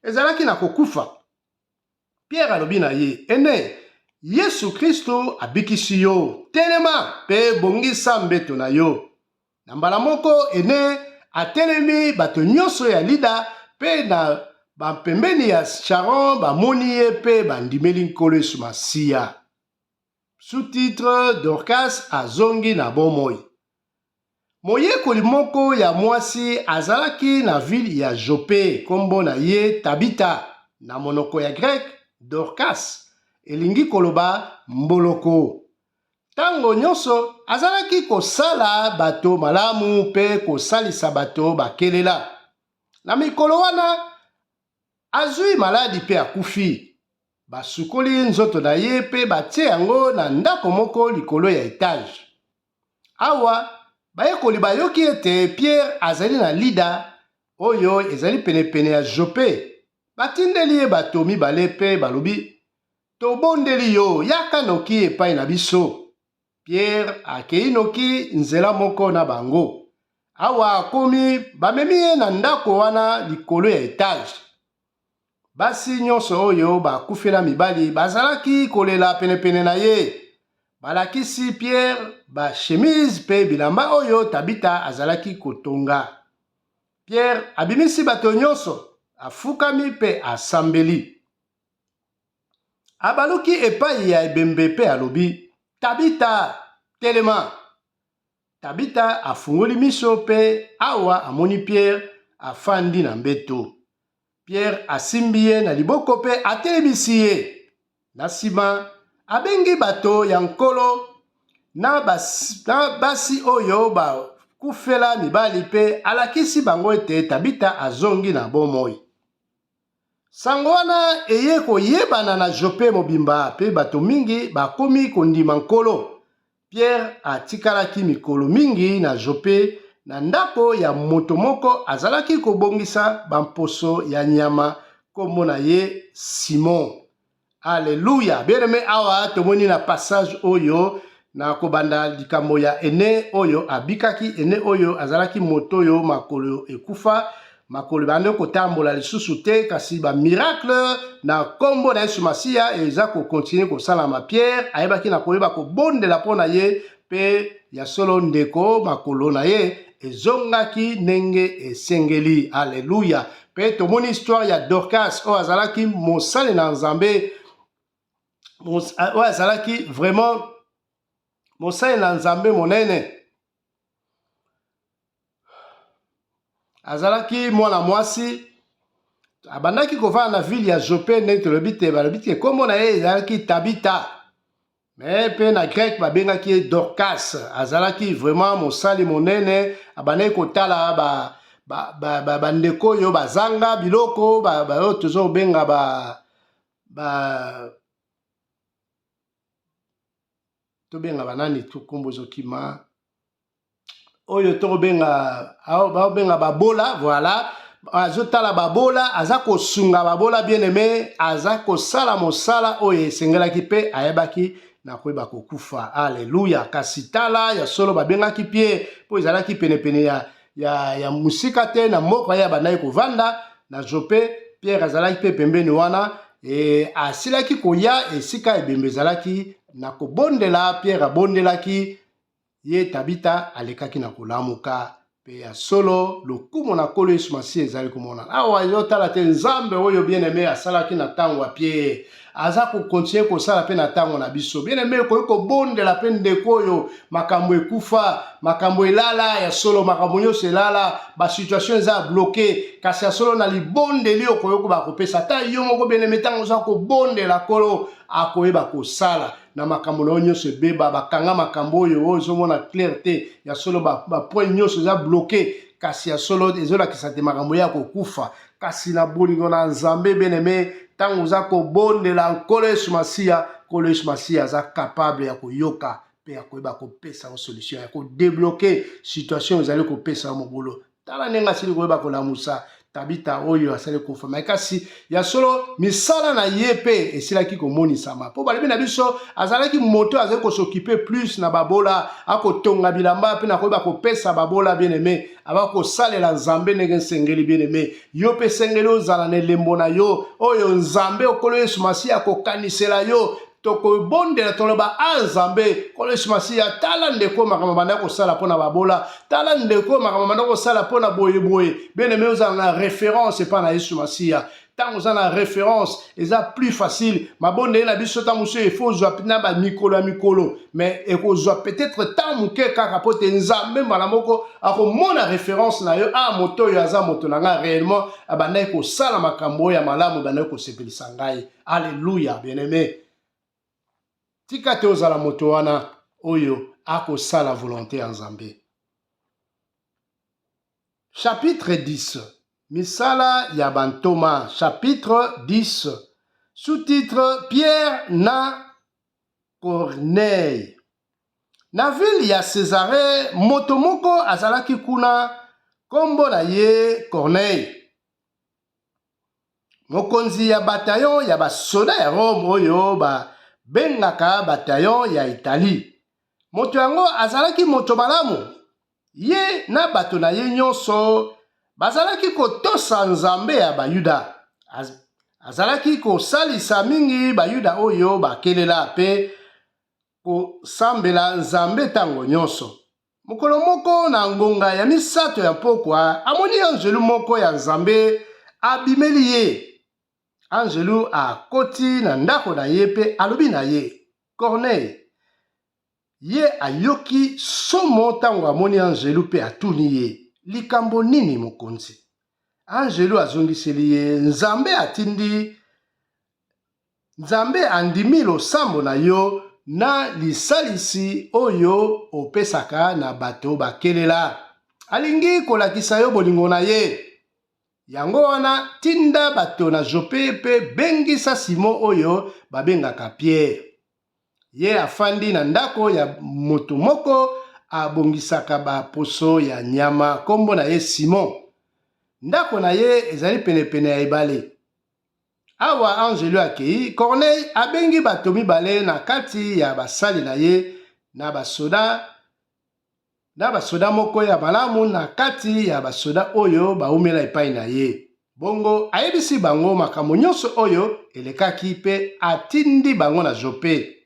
ezalaki na kokufa. Pierre alobi na ye: Ene, Yesu Kristo abikisi yo, telema mpe bongisa mbeto na yo. Na mbala moko Ene atelemi. Bato nyonso ya Lida mpe na bampembeni ya Sharon bamoni ye mpe bandimeli Nkolo Yesu Masiya. Sous-titre: Dorcas azongi na bomoi. Moyekoli moko ya mwasi azalaki na ville ya Jope, nkombo na ye Tabita, na monoko ya greke Dorcas, elingi koloba mboloko. Ntango nyonso azalaki kosala bato malamu mpe kosalisa bato bakelela. Na mikolo wana azwi maladi mpe akufi. Basukoli nzoto na ye mpe batie yango na ndako moko likolo ya etage. Awa bayekoli bayoki ete Pierre azali na Lida oyo ezali penepene ya Jope, batindeli ye bato mibale mpe balobi: Tobondeli yo, yaka noki epai na biso. Pierre akei noki nzela moko na bango. Awa akomi, bamemi ye na ndako wana likolo ya etage. Basi nyonso oyo bakufela mibali bazalaki kolela penepene na ye. Balakisi Pierre bashemise mpe bilamba oyo Tabita azalaki kotonga. Pierre abimisi bato nyonso, afukami mpe asambeli. Abaluki epai ya ebembe mpe alobi: Tabita, telema! Tabita afungoli miso mpe awa amoni Pierre afandi na mbeto. Pierre asimbi ye na liboko mpe atelemisi ye. Na nsima abengi bato ya Nkolo na basi oyo bakufela mibali mpe alakisi bango ete Tabita azongi na bomoi. Sango wana eye koyebana na Jope mobimba mpe bato mingi bakomi kondima Nkolo. Pierre atikalaki mikolo mingi na Jope, na ndako ya moto moko azalaki kobongisa bamposo ya nyama, nkombo na ye Simon. Alleluia! Bien-aimé, awa tomoni na passage oyo na kobanda likambo ya Ene oyo abikaki. Ene oyo azalaki moto oyo makolo ekufa, makolo ebandi kotambola lisusu te, kasi bamiracle na nkombo na Yesu Masiya eza kokontinue kosalama. Pierre ayebaki na koyeba kobondela mpo na ye, mpe ya solo ndeko makolo na ye ezongaki ndenge esengeli. Alleluya! Mpe tomoni histoire ya Dorcas oyo azalaki mosali na Nzambe, oyo azalaki vraiment mosali na Nzambe monene. Azalaki mwana mwasi, abandaki kovanda na ville ya Jope. Ndenge tolobi te, balobi te nkombo na ye ezalaki Tabita, me mpe na grec babengaki ye Dorcas. Azalaki vraiment mosali monene, abandaki kotala bandeko oyo bazanga biloko, oyo toza kobenga ba tobenga banani, nkombo ezokima, oyo tokobenga, baobenga babola. Voilà, azotala babola, aza kosunga babola. Bien aimé, aza kosala mosala oyo esengelaki mpe ayebaki. nakoyeba kokufa. Aleluya! Kasi tala, ya solo babengaki Pierre mpo ezalaki penepene ya, ya, ya mosika te na mboka ye abandaki kovanda na Jope. Pierre azalaki mpe pembeni wana e, asilaki koya esika ebembe ezalaki na kobondela. Pierre abondelaki ye, Tabita alekaki na kolamuka. Mpe ya solo lokumu na Nkolo Yesu Masiya ezali komonana awa. Ezotala te Nzambe oyo bien-aimé asalaki na ntango ya Pierre aza kokontinue kosala mpe na ntango na biso. Bien-aimé, okoki kobondela mpe ndeko oyo makambo ekufa, makambo elala, ya solo makambo nyonso elala, basituation eza bloke, kasi ya solo na libondeli okoki koba kopesa ata yo moko. Bien-aimé, ntango oza kobondela, Nkolo akoyeba kosala na makambo na yo nyonso ebeba, bakanga makambo oyo oyo ozomona clair te, ya solo bapoint ba nyonso eza bloke, kasi ya solo ezolakisa te makambo ya kokufa. Kasi na bolingo na Nzambe, bien-aimé, ntango oza kobondela Nkolo Yesu Masiya, Nkolo Yesu Masiya aza capable ya koyoka mpe ya koyeba kopesa yo solution ya kodebloke situation ezali kopesa yo mobulu. Tala ndenge asili koyeba kolamusa Tabita oyo asali kufa mai, kasi ya solo misala na ye mpe esilaki komonisama, mpo balobi na biso azalaki moto azali kosokipe plus na babola, akotonga bilamba mpe na koyeba kopesa babola. Bien aimé, aba kosalela Nzambe ndenge esengeli. Bien aimé, yo mpe esengeli ozala na elembo na yo oyo Nzambe Okolo Yesu Masiya akokanisela yo. Tokobondela, toloba: a Nzambe Nkolo Yesu Masiya, tala ndeko makambo banda kosala mpo na babola, tala ndeko makambo banda kosala mpo na boyeboye. Bien-aimé, ozala na référence epai na Yesu Masiya. Ntango oza na référence, eza plus facile. Mabondeli na biso, ntango mosusu efo ozwa na bamikolo ya mikolo, mais ekozwa peut-être temps moke kaka, mpo te Nzambe mbala moko akomona référence na yo: a moto oyo aza moto na ngai réellement, abandaki kosala makambo oyo ya malamu, ebandaki kosepelisa ngai. Alleluya! Bien-aimé, tika te ozala moto wana oyo akosala volonté ya Nzambe. Chapitre 10, Misala ya bantoma, chapitre 10, sous-titre: Pierre na Corneille. Na ville ya Césarée, moto moko azalaki kuna, nkombo na ye Corneille, mokonzi ya bataillon ya basoda ya Rome oyo babengaka bataillon ya Italie. Moto yango azalaki moto malamu. Ye na bato na ye nyonso bazalaki kotosa Nzambe ya Bayuda. Azalaki kosalisa mingi Bayuda oyo bakelela mpe kosambela Nzambe ntango nyonso. Mokolo moko, na ngonga ya 3 ya mpokwa, amoni anzelu moko ya Nzambe abimeli ye. Anzelu akoti na ndako na ye mpe alobi na ye: Corneille! Ye ayoki somo ntango amoni anzelu mpe atuni ye: Likambo nini, mokonzi? Anzelu azongiseli ye: Nzambe atindi, Nzambe andimi losambo na yo na lisalisi oyo opesaka na bato bakelela. Alingi kolakisa yo bolingo na ye. Yango wana, tinda bato na Jope mpe bengisa Simo oyo babengaka Pierre. Ye afandi na ndako ya moto moko abongisaka baposo ya nyama, nkombo na ye Simon. Ndako na ye ezali penepene ya ebale. Awa anzelu akei, Corneille abengi bato mibale na kati ya basali na ye na basoda moko ya malamu na kati ya basoda oyo baumela epai na ye. Bongo ayebisi bango makambo nyonso oyo elekaki mpe atindi bango na Jope.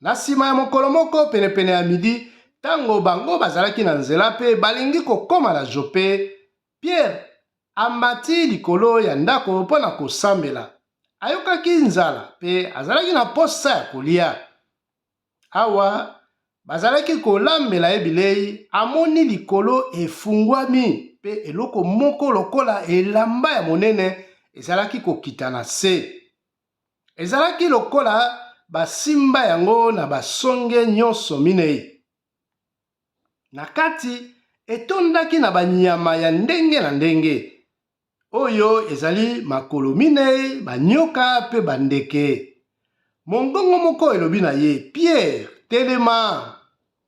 Na nsima ya mokolo moko, penepene ya midi, ntango bango bazalaki na nzela mpe balingi kokóma na Jope, Pierre amati likolo ya ndako mpo na kosambela. Ayokaki nzala mpe azalaki na posa ya kolia. Awa bazalaki kolambela ye bilei, amoni likolo efungwami mpe eloko moko lokola elamba ya monene ezalaki kokita na se. Ezalaki lokola basimba yango na basonge nyonso minei. Na kati etondaki na banyama ya ndenge na ndenge oyo ezali makolo minei, banyoka mpe bandeke. Mongongo moko elobi na ye: Pierre, telema,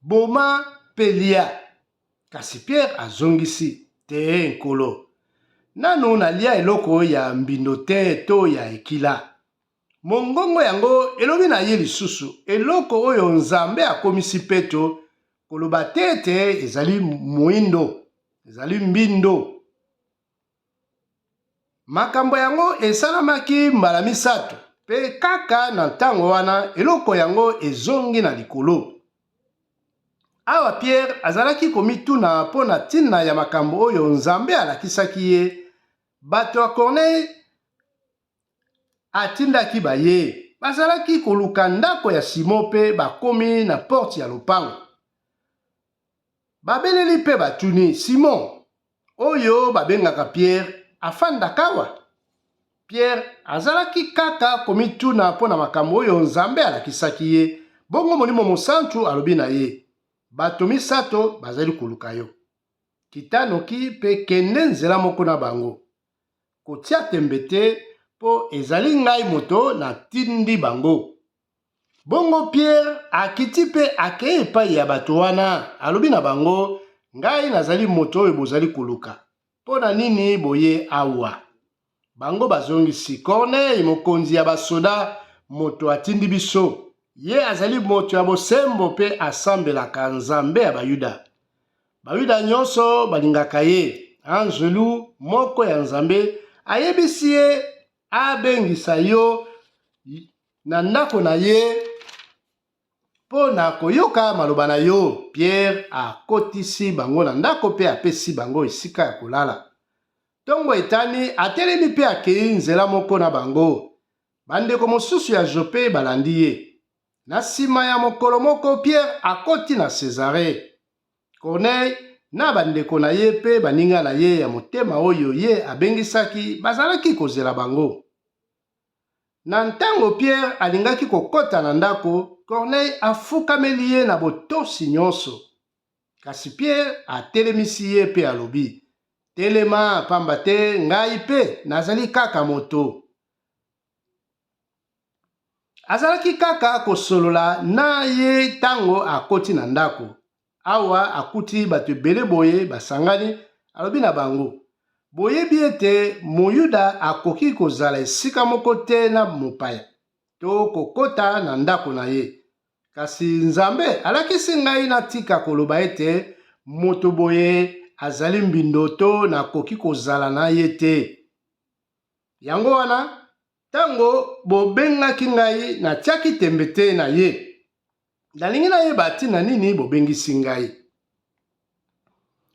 boma mpe lia. Kasi Pierre azongisi: Te, Nkolo, nanu nalia eloko ya mbindo te to ya ekila. Mongongo yango elobi na ye lisusu, Eloko oyo Nzambe akomisi peto, koloba te ete ezali moindo, ezali mbindo. Makambo yango esalamaki mbala misato, mpe kaka na ntango wana eloko yango ezongi na likolo. Awa Pierre azalaki komituna mpo na ntina ya makambo oyo Nzambe alakisaki ye, bato ya Corneille atindaki baye bazalaki koluka ndako ya Simon mpe bakomi na porte ya lopango. Babeleli mpe batuni, Simon, oyo babengaka Pierre, afandaka awa? Pierre azalaki kaka komituna mpo na makambo oyo Nzambe alakisaki ye. Bongo Molimo Mosantu alobi na ye, Bato misato bazali koluka yo. Kita noki mpe kende nzela moko na bango. Kotia tembe te, mpo ezali ngai moto natindi bango. Bongo Piere akiti mpe akei epai ya bato wana, alobi na bango, Ngai nazali moto oyo bozali koluka. Mpo na nini boye awa? Bango bazongisi, Korneye, mokonzi ya basoda, moto atindi biso. Ye azali moto ya bosembo mpe asambelaka Nzambe ya Bayuda. Bayuda nyonso balingaka ye. Anzelu moko ya Nzambe ayebisi ye abengisa yo na ndako na ye mpo na koyoka maloba na yo. Pierre akotisi bango na ndako mpe apesi bango esika ya kolala. Ntongo etani, atelemi mpe akei nzela moko na bango. Bandeko mosusu ya Jope balandi ye. Na nsima ya mokolo moko, Pierre akoti na Sezare. Corneille na bandeko na ye mpe baninga na ye ya motema oyo ye abengisaki bazalaki kozela bango. Na ntango Pierre alingaki kokota na ndako, Corneille afukameli ye na botosi nyonso. Kasi Pierre atelemisi ye mpe alobi, Telema, pamba te ngai mpe nazali kaka moto. Azalaki kaka kosolola na ye ntango akoti na ndako. Awa akuti bato ebele boye basangani, alobi na bango, Boyebi ete Moyuda akoki kozala esika moko te na mopaya, to kokota na ndako na ye. Kasi Nzambe alakisi ngai natika koloba ete moto boye azali mbindo to nakoki kozala na ye te. Yango wana, ntango bobengaki ngai, natiaki tembe te na ye. Nalingi nayeba ntina nini bobengisi ngai.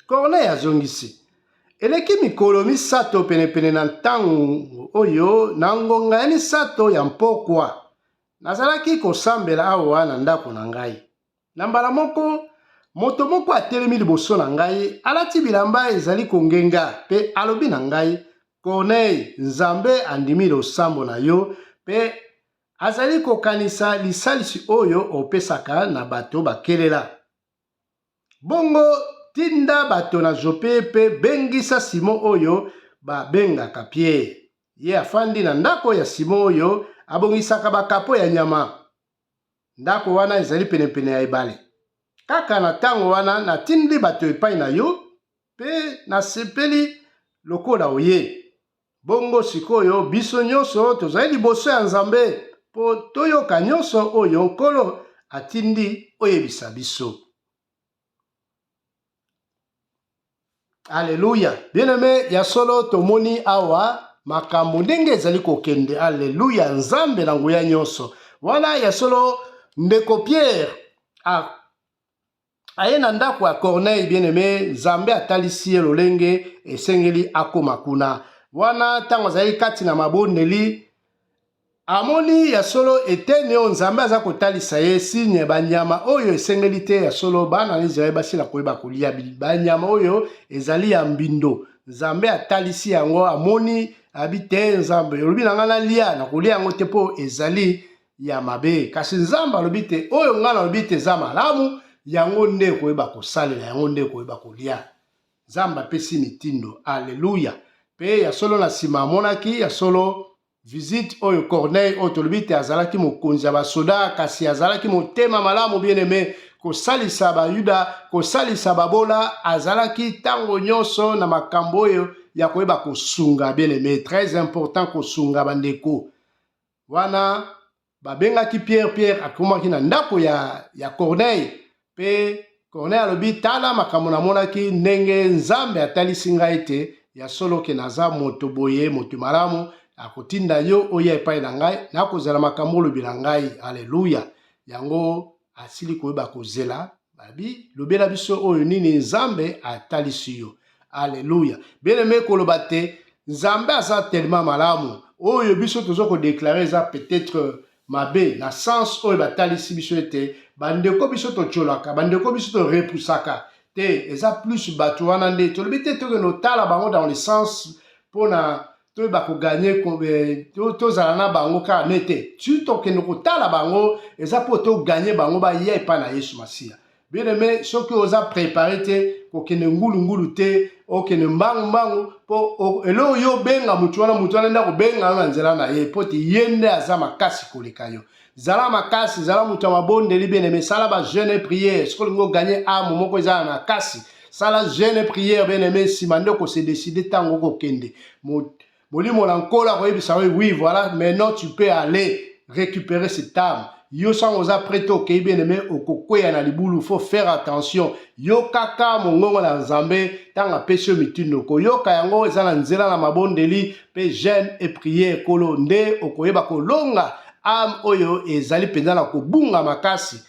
Corneille azongisi, Eleki mikolo misato penepene na ntango oyo, na ngonga ya misato ya mpokwa, nazalaki kosambela awa na ndako na ngai. Na mbala moko, moto moko atelemi liboso na ngai, alati bilamba ezali kongenga, mpe alobi na ngai, Corneille, Nzambe andimi losambo na yo mpe azali kokanisa lisalisi oyo opesaka na bato bakelela. Bongo tinda bato na Jope mpe bengisa Simon oyo babengaka Piere. Ye afandi na ndako ya Simon oyo abongisaka bakapo ya nyama. Ndako wana ezali penepene ya ebale. Kaka na ntango wana natindi bato epai na yo, mpe nasepeli lokola oye. Bongo sikoyo biso nyonso tozali liboso ya Nzambe mpo toyoka nyonso oyo Nkolo atindi oyebisa biso. Aleluya! Bien-aime, ya solo tomoni awa makambo ndenge ezali kokende. Aleluya! Nzambe na nguya nyonso. Wana ya solo ndeko Pierre aye na ndako ya Corneille, bien-aime, Nzambe atalisi ye lolenge esengeli akoma kuna. Wana ntango azali kati na mabondeli, amoni ya solo eteni oyo Nzambe aza kotalisa ye signe banyama oyo esengeli te ya solo bana na Israel basila koyeba kolia banyama oyo ezali ya mbindo. Nzambe atalisi yango, amoni abi te, Nzambe olobi na ngai nalia, nakolia yango te mpo ezali ya mabe. Kasi Nzambe alobi te oyo ngai nalobi te eza malamu, yango nde koyeba kosalela, yango nde koyeba kolia. Nzambe apesi mitindo. Aleluya! Mpe ya solo na nsima amonaki ya solo visite oyo Corneille oyo tolobi te azalaki mokonzi ya basoda, kasi azalaki motema malamu, bien aime, kosalisa Bayuda, kosalisa babola, azalaki ntango nyonso na makambo oyo ya koyeba kosunga, bien aime, très important kosunga bandeko. Wana babengaki Pierre, Pierre akomaki na ndako ya, ya Corneille mpe Corneille alobi, tala makambo namonaki ndenge Nzambe atalisi ngai ete ya solo ke naza moto boye, moto malamu, akotinda yo oya epai na ngai, nakozela makambo olobela ngai. Aleluya! Yango asili koyeba kozela, babi lobela biso oyo nini Nzambe atalisi yo. Aleluya! Bien-aime, koloba te Nzambe aza tellement malamu, oyo biso tozo kodeklare eza peut-être mabe na sens oyo batalisi biso ete bandeko biso totyolaka, bandeko biso torepusaka te, eza plus bato wana nde tolobi te tokende otala bango dans le sens mpona toyeba koganye, tozala na bango kaka ne te. Ti tokende kotala bango eza mpo toganye bango baya epai na Yesu Masiya. Bien aimé, soki oza préparé te, kokende ngulungulu te, okende mbangu mbangu, mpo eloko yo obenga motu wana, motu wana nde akobenga yo na nzela na ye, mpo te ye nde aza makasi koleka yo. Zala makasi, zala moto ya mabondeli. Bien aimé, sala ba jeûne prière. Soki olingi oganye âme moko eza na makasi, sala jeûne prière. Bien aimé, nsima nde okose décider ntango okokende. Molimo na Nkolo akoyebisa yo: oui, voilà, maintenant tu peux aller récupérer cette âme. Yo sango oza prêt, okei. Bien aimé, okokweya na libulu. Faut faire attention. Yo kaka mongongo na Nzambe ntango apesi yo mitindo, koyoka yango eza na nzela na mabondeli mpe jeûne et prière. Kolo nde okoyeba kolonga âme oyo ezali mpenza na kobunga makasi.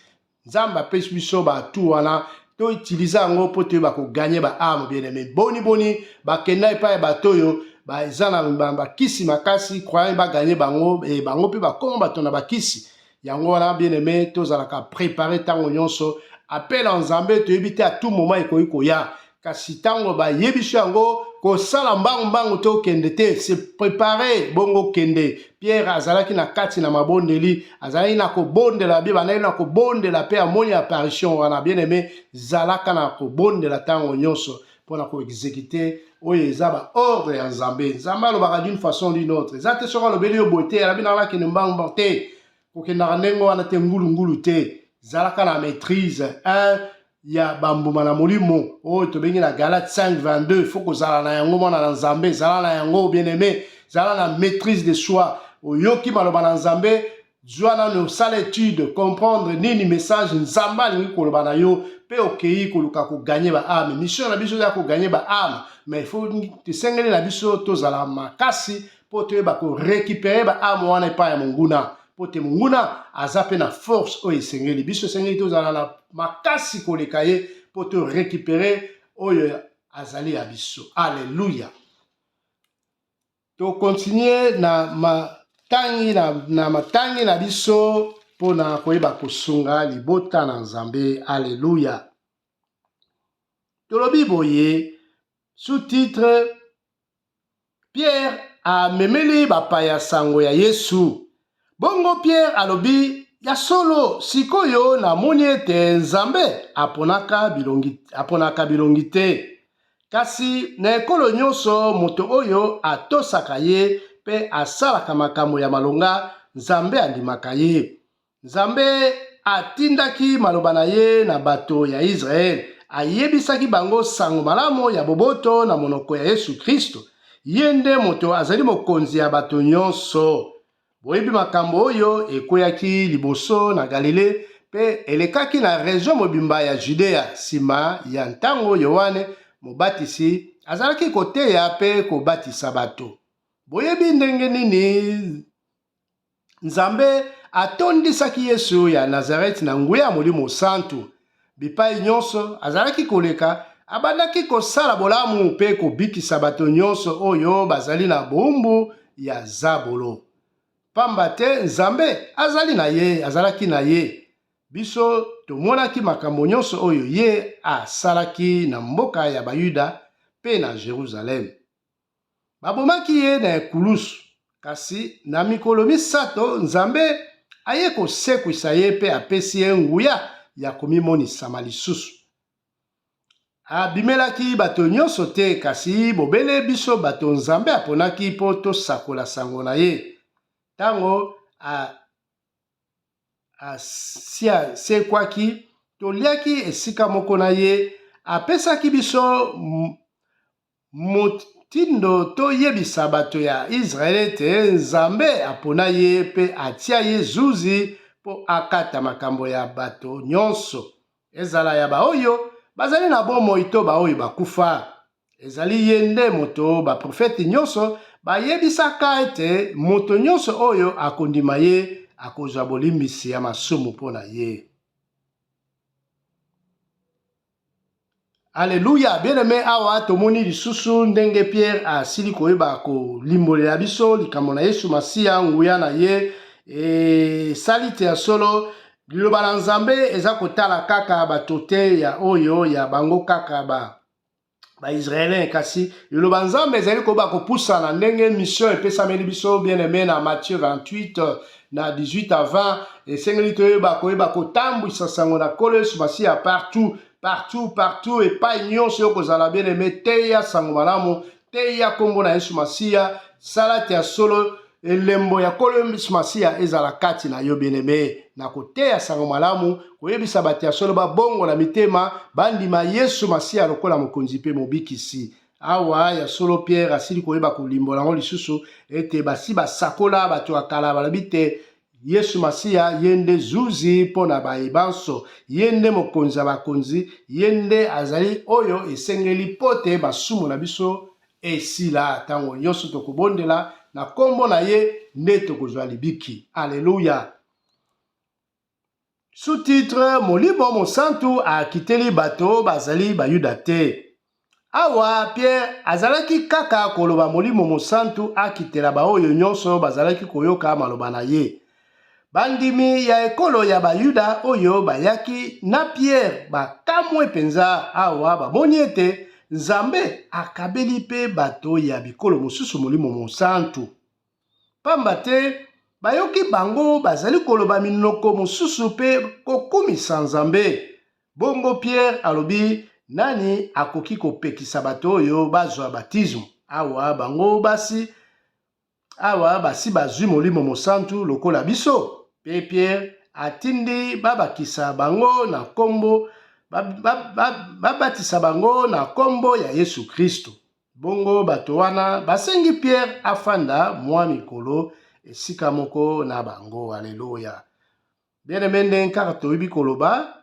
Nzambe apesi biso batu wana, toutiliser yango mpo toyeba koganye ba âme. Bien aimé, boni boni bakenda epai ya bato oyo eza na bakisi makasi, croyant baganye bango, e bango mpe bakoma bato na bakisi yango wana. Bien aimé, tozalaka préparé ntango nyonso. Appel ya Nzambe toyebi te à tout moment ekoki koya, kasi ntango bayebi biso yango, kosala mbangu-mbangu te, okende te, se préparer bongo okende. Pierre azalaki na kati na mabondeli, azalaki na kobondela, bie bandaki na kobondela mpe amoni apparition wana. Bien aimé, zalaka na kobondela ntango nyonso mpona koexécuter oyo eza baordre ya Nzambe. Nzambe alobaka d'une façon d'une autre, eza te soki alobeli yo boye te, alobi nanga nakende mbangu mbangu te. Kokendaka ndenge wana te, ngulungulu te, zalaka na maîtrise. 1 ya bambuma na molimo oyo tobengi na Galate 5 22, faut kozala na yango. Mwana na Nzambe, zala na yango. Bien aimé, zala na maîtrise de soi. Oyoki maloba na Nzambe, zwa nano, osala étude, comprendre nini message Nzambe alingi koloba na yo, mpe okei koluka koganye ba âme. Mission na biso eza koganye ba âme, mais il faut tosengeli na biso tozala makasi mpo toyeba korécupérer ba âme wana epai ya monguna, mpo te monguna aza mpe na force oyo esengeli biso, esengeli tozala na makasi koleka ye mpo torécupérer oyo azali ya biso. Alleluya! Tokontinue na matangi na matangi na biso mpona koyeba kosunga libota na Nzambe. Alleluya! Tolobi boye, sous-titre: Pierre amemeli bapaya sango ya Yesu. Bongo Pierre alobi: ya solo, sikoyo namoni ete Nzambe aponaka bilongi te, kasi na ekolo nyonso moto oyo atosaka ye mpe asalaka makambo ya malonga, Nzambe andimaka ye. Nzambe atindaki maloba na ye na bato ya Israele, ayebisaki bango sango malamu ya boboto na monoko ya Yesu Kristo. Ye nde moto azali mokonzi ya bato nyonso. Boyebi makambo oyo ekweyaki liboso na Galile mpe elekaki na region mobimba ya Judea, nsima ya ntango Yohane Mobatisi azalaki koteya mpe kobatisa bato. Boyebi ndenge nini Nzambe atondisaki Yesu ya Nazareti na nguya ya Molimo Santu. Bipai nyonso azalaki koleka, abandaki kosala bolamu mpe kobikisa bato nyonso oyo bazali na bowumbu ya zabolo, pamba te Nzambe azali na ye, azalaki na ye. Biso tomonaki makambo nyonso oyo ye asalaki na mboka ya Bayuda mpe na Jerusalem. Babomaki ye na ekulusu, kasi na mikolo 3 Nzambe aye kosekwisa ye mpe apesi ye nguya ya komimonisama lisusu. Abimelaki bato nyonso te, kasi bobele biso bato Nzambe aponaki mpo tosakola sango na ye ntango asekwaki. Toliaki esika moko na ye, apesaki biso Ntindo toyebisa bato ya Israele ete Nzambe apona ye mpe atia ye zuzi mpo akata makambo ya bato nyonso, ezala ya baoyo bazali na bomoi to baoyo bakufa. Ezali ye nde moto baprofete nyonso bayebisaka ete moto nyonso oyo akondima ye akozwa bolimbisi ya masumu mpo na ye. Aleluya! Bien-aime, awa tomoni lisusu ndenge Pierre asili koyeba kolimbolela biso likambo na Yesu Masiya, nguya na ye esali te ya solo. Liloba na Nzambe eza kotala kaka bato te ya oyo ya bango kaka ba Baisraelien, kasi liloba Nzambe ezali koyeba kopusana ndenge mission epesameli biso bien-aime na Matthieu 28 na 18 à 20. Esengeli toyeba koyeba kotambwisa sango na Nkolo Yesu Masiya partout, partout, partout, epai nyonso yo kozala bien-aime, teya sango malamu, teya nkombo na Yesu Masiya, sala te ya solo elembo ya Nkolo Yesu Masiya ezala kati na yo bien-aime, na koteya sango malamu, koyebisa bato ya solo babongola mitema, bandima Yesu Masiya lokola Mokonzi mpe Mobikisi. Awa ya solo Pierre asili koyeba kolimbola yango lisusu ete basi basakola bato ya kala balobi te Yesu Masiya ye nde zuzi mpo na baye banso, ye nde mokonzi ya bakonzi, ye nde azali oyo esengeli mpo te masumu na biso esila. Ntango nyonso tokobondela na nkombo na ye nde tokozwa libiki. Aleluya! Sous-titre, Molimo Mosantu akiteli bato bazali Bayuda te. Awa Pierre azalaki kaka koloba Molimo Mosantu akitela baoyo nyonso bazalaki koyoka maloba na ye. Bandimi ya ekolo ya Bayuda oyo bayaki na Pierre bakamwe mpenza awa bamoni ete Nzambe akabeli mpe bato ya bikolo mosusu Molimo Mosantu. Pamba te bayoki bango bazali koloba minoko mosusu mpe kokumisa Nzambe. Bongo Pierre alobi, Nani akoki kopekisa bato oyo bazwa batisimo, awa bango basi awa basi bazwi Molimo Mosantu lokola biso? Mpe Pierre atindi babakisa bango na nkombo babatisa bango na nkombo ya Yesu Kristo. Bongo bato wana basengi Pierre afanda mwa mikolo esika moko na bango. Aleluya! Bien-aime, ndenge kaka toyebi koloba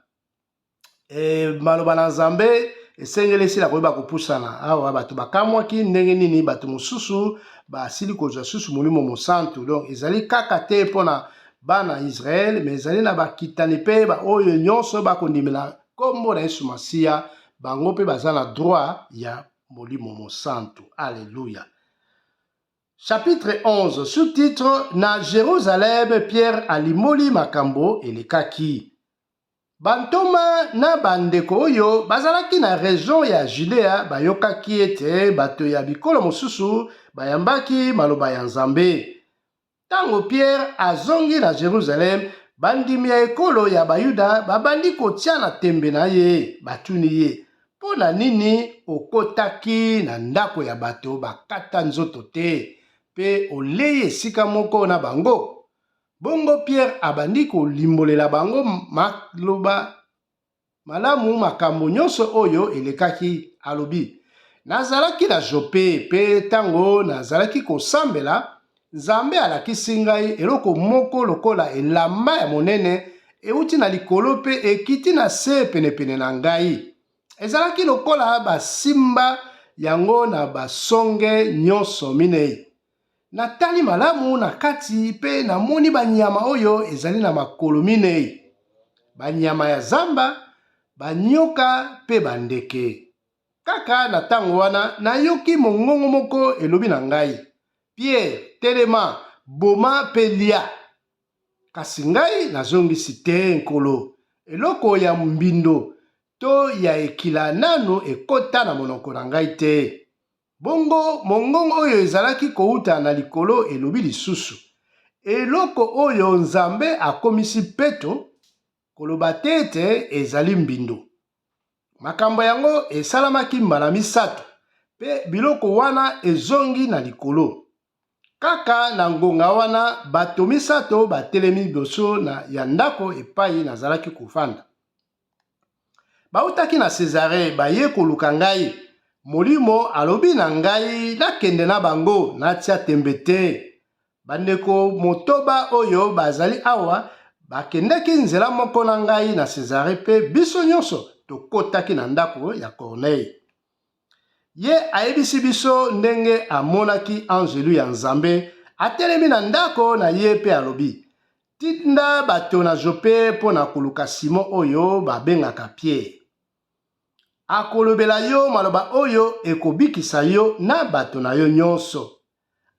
e, maloba na Nzambe esengeli esila koyeba kopusana. Awa bato bakamwaki ndenge nini bato mosusu basili kozwa susu Molimo Mosantu. Donc ezali kaka te mpo na bana Israele, mais ezali na bakitani mpe baoyo nyonso bakondimela nkombo na Yesu Masiya, bango mpe baza na droit ya Molimo Mosantu. Alleluia. Chapitre 11, sous-titre Na Jerusalem, Pierre alimboli makambo elekaki. Bantoma na bandeko oyo bazalaki na region ya Judea bayokaki ete bato ya bikolo mosusu bayambaki maloba ya Nzambe. Ntango Pierre azongi na Jerusalem, bandimi ya ekolo ya Bayuda babandi kotia na tembe na ye, batuni ye, Mpo na nini okotaki na ndako ya bato bakata nzoto te mpe olei esika moko na bango? Bongo Pierre abandi kolimbolela bango maloba malamu makambo nyonso oyo elekaki. Alobi, Nazalaki na Jope, mpe ntango nazalaki kosambela, Nzambe alakisi ngai eloko moko lokola elamba ya monene euti na likolo mpe ekiti na se penepene na ngai. Ezalaki lokola basimba yango na basonge nyonso minei. Natali malamu na kati mpe namoni banyama oyo ezali na makolo minei, banyama ya zamba, banyoka mpe bandeke. Kaka na ntango wana, nayoki mongongo moko elobi na ngai, Piere, telema, boma mpe lia! Kasi ngai nazongisi, Te, Nkolo, eloko ya mbindo to ya ekila nanu ekota na monoko na ngai te. Bongo mongongo oyo ezalaki kouta na likolo elobi lisusu, Eloko oyo Nzambe akomisi peto, koloba te ete ezali mbindo. Makambo yango esalamaki mbala misato, mpe biloko wana ezongi na likolo. Kaka na ngonga wana, bato misato batelemi liboso na ya ndako epai nazalaki kofanda. Bautaki na Sezare, baye koluka ngai. Molimo alobi na ngai nakende na bango, natia tembe te. Bandeko motoba oyo bazali awa bakendeki nzela moko na ngai na Sezare mpe biso nyonso tokotaki na ndako ya Korneyi. Ye ayebisi biso ndenge amonaki anzelu ya Nzambe atelemi na ndako na ye mpe alobi, Tinda bato na Jope mpo na koluka Simon oyo babengaka Piere. Akolobela yo maloba oyo ekobikisa yo na bato na yo nyonso.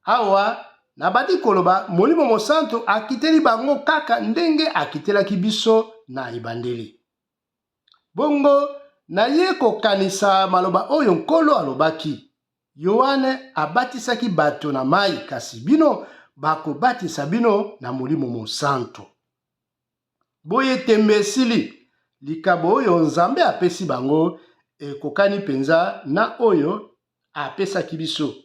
Awa nabandi koloba, Molimo Mosantu akiteli bango kaka ndenge akitelaki biso na ebandeli. Bongo naye kokanisa maloba oyo Nkolo alobaki, Yoane abatisaki bato na mai, kasi bino bakobatisa bino na Molimo Mosantu. Boye tembe esili. Likabo oyo Nzambe apesi bango ekokani mpenza na oyo apesaki biso.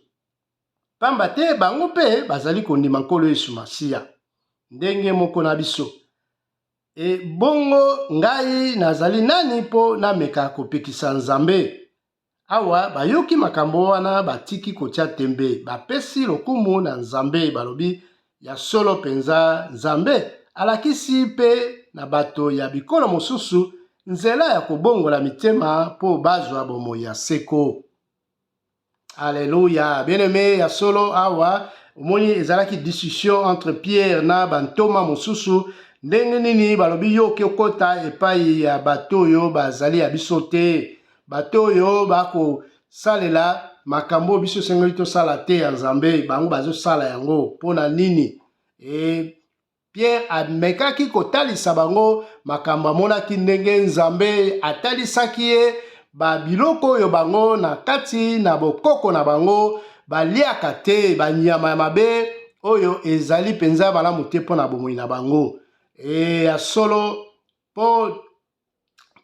Pamba te bango mpe bazali kondima Nkolo Yesu Masiya, ndenge moko na biso. E bongo ngai nazali nani mpo nameka kopekisa Nzambe? Awa bayoki makambo wana, batiki kotia tembe, bapesi lokumu na Nzambe, balobi, Ya solo penza, Nzambe alakisi mpe na bato ya bikolo mosusu nzela ya kobongola mitema mpo bazwa bomoi ya seko. Alleluia, bien-aime, ya solo awa omoni ezalaki discussion entre Pierre na bantoma mosusu ndenge nini balobi yo oke okota epai ya bato oyo bazali ya biso te, bato oyo bakosalela makambo oyo biso esengeli tosala te ya Nzambe, bango bazosala yango mpo na nini? E Pierre amekaki kotalisa bango makambo amonaki ndenge Nzambe atalisaki ye ba biloko oyo bango na kati na bokoko na bango baliaka te, banyama ya mabe oyo ezali mpenza malamu te mpo na bomoi na bango. E ya solo mpo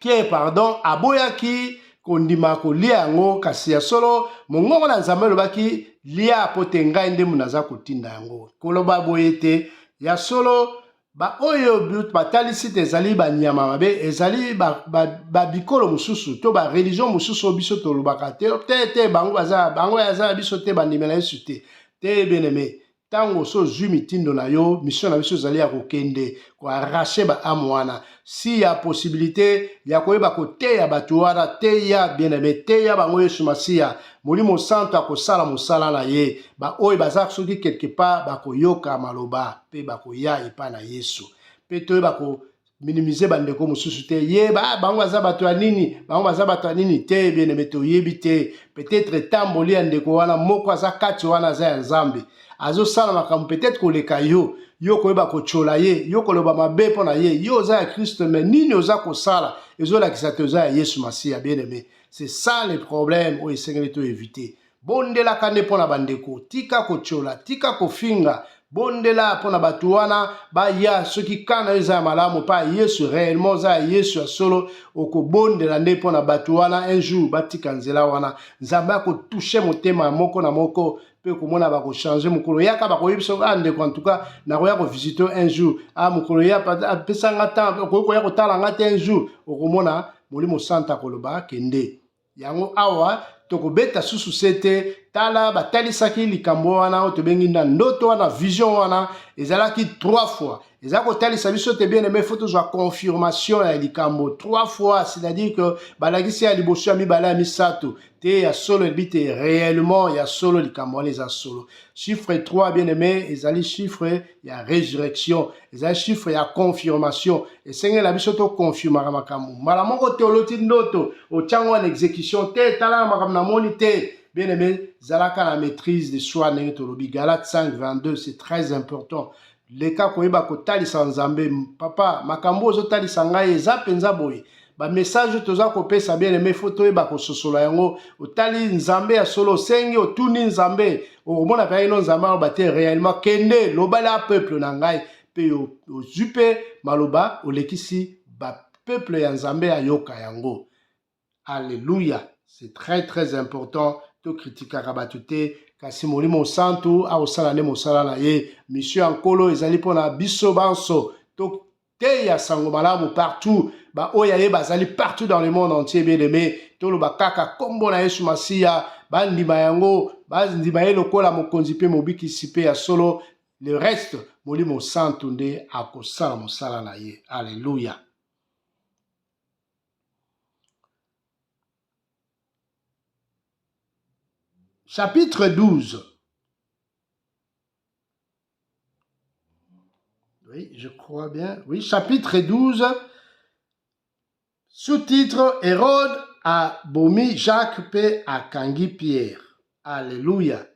Pierre pardon aboyaki kondima kolia yango, kasi ya solo mongongo na Nzambe elobaki lia, mpo te ngai nde naza kotinda yango. Koloba boye te ya solo baoyo batalisi te ezali banyama mabe, ezali babikolo ba, ba mosusu to bareligion mosusu oyo biso tolobaka te te te, bango baza bango aza ya biso te, bandimela Yesu te te. Bien aime, Ntango osi ozwi mitindo na yo, mission na biso ezali ya kokende ko arracher ba ame wana. Si ya possibilite ya koyeba koteya bato wana, teya bien aime, teya bango Yesu Masiya. Molimo Santu akosala mosala na ye. Ba oyo baza soki quelque part bakoyoka maloba pe bakoya epai na Yesu. Pe toyeba ko minimiser bandeko mosusu te, ye ba bango baza bato ya nini, bango baza bato ya nini te. Bien aime, toyebi te, peut-être etamboli ya ndeko wana moko aza kati wana aza ya Nzambe, azosala makambo peut-être koleka yo. Yo koyeba kotyola ye, yo koloba mabe mpo na ye, yo oza ya Kristo, mais nini oza kosala ezolakisa te oza ya Yesu Masiya. Bien aime, c'est ça le problème oyo esengeli to éviter. Bondelaka nde mpo na bandeko, tika kotyola, tika kofinga, bondela mpo na bato wana baya. Soki ka na yo eza ya malamu mpa ya Yesu, réellement oza ya Yesu ya solo, okobondela nde mpo na bato wana un jour batika nzela wana. Nzambe akotouche motema ya moko na moko mpe okomona bakochange. Mokolo yaka bakoyebisa, ah ndeko, en tout cas nakoya kovisite un jour, ah mokolo ya apesa nga temps, okoki koya kotala nga te un jour. Okomona Molimo Santa akoloba kende yango. Awa tokobeta susu se te. Tala, batalisaki likambo wana oyo tobengi na ndoto wana, vision wana ezalaki trois fois. Eza kotalisa biso te, bien aimé, faut tozwa confirmation ya likambo trois fois, c'est-à-dire que balakisi ya liboso, ya mibale, ya misato te. Ya solo elobi te réellement ya solo likambo wana eza solo. Chiffre 3, bien aimé, ezali chiffre ya résurrection, ezali chiffre ya confirmation. Esengeli na biso toconfirmaka makambo mbala moko te. Oloti ndoto, otyango en exécution te, tala na makambo namoni te. Bien aimé, zalaka na maîtrise de soi, ndenge tolobi Galate 5 22, c'est très important. Leka koyeba kotalisa Nzambe, papa, makambo ozotalisa ngai eza mpenza boye. Bamessage toza kopesa, bien aimé, faut toyeba kososola yango. Otali Nzambe ya solo, osengi, otuni Nzambe, okomona mpenza ino Nzambe aloba te réellement kende lobala peuple na ngai, mpe ozwi mpe maloba, olekisi bapeuple ya Nzambe ayoka yango. Alleluia, c'est très très important. Tokritikaka bato te, kasi Molimo Santu akosala nde mosala na ye. Mission ya Nkolo ezali mpona biso banso, toteya sango malamu partout. Baoyo ya ye bazali partout dans le monde entier, bien aimé, toloba kaka nkombo na Yesu Masiya, bandima yango, bandima ye lokola mokonzi mpe mobikisi mpe ya solo. Le reste, Molimo Santu nde akosala mosala na ye. Alleluia. Chapitre 12. Oui, je crois bien. Oui, chapitre 12. Sous-titre Hérode abomi Jacques mpe akangi Pierre. Alléluia.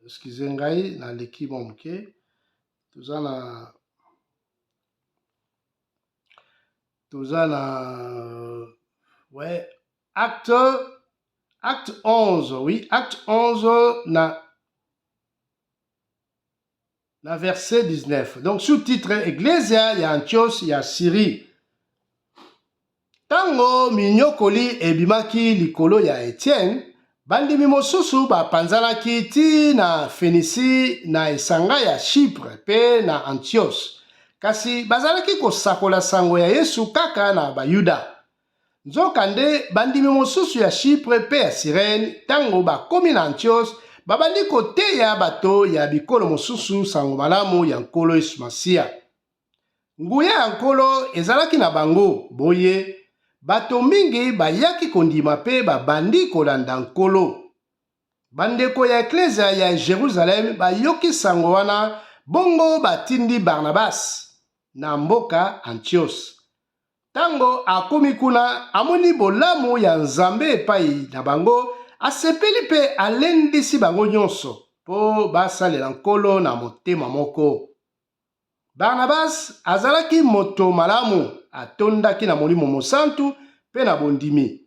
Excusez ngai naleki mwa moke. Toza na toza na ouais, acte 11, oui, acte 11 na verset 19. Donc sous-titre Eglezia ya Antioche ya Syrie. Ntango minyokoli ebimaki likolo ya Etienne, bandimi mosusu bapanzanaki ti na Fenisi, na esanga ya Chypre mpe na Antioche, kasi bazalaki kosakola sango ya Yesu kaka na Bayuda. Nzokande, bandimi mosusu ya Chypre mpe ya Sirene, ntango bakomi na Antioche, babandi koteya bato ya bikolo mosusu sango malamu ya Nkolo Yesu Masiya. Nguya ya Nkolo ezalaki na bango, boye bato mingi bayaki kondima mpe babandi kolanda Nkolo. Bandeko ya Eklezia ya Jerusalem bayoki sango wana, bongo batindi Barnabas na mboka Antiose. Tango akomi kuna, amoni bolamu ya Nzambe epai na bango, asepeli mpe alendisi bango nyonso mpo basalela Nkolo na motema moko. Barnabas azalaki moto malamu, atondaki na Molimo Mosantu mpe na bondimi.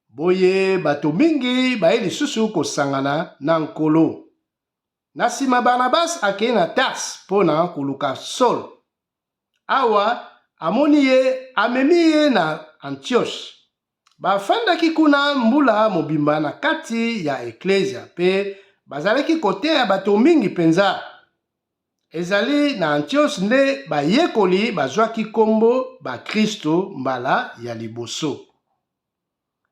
Boye bato mingi baye lisusu kosangana na Nkolo. Na nsima Barnabas akei na Tarse mpo na koluka Saul. Awa amoni ye, amemi ye na Antioche. Bafandaki kuna mbula mobimba na kati ya eklezia mpe bazalaki koteya bato mingi mpenza. Ezali na Antioche nde bayekoli bazwaki nkombo bakristo mbala ya liboso.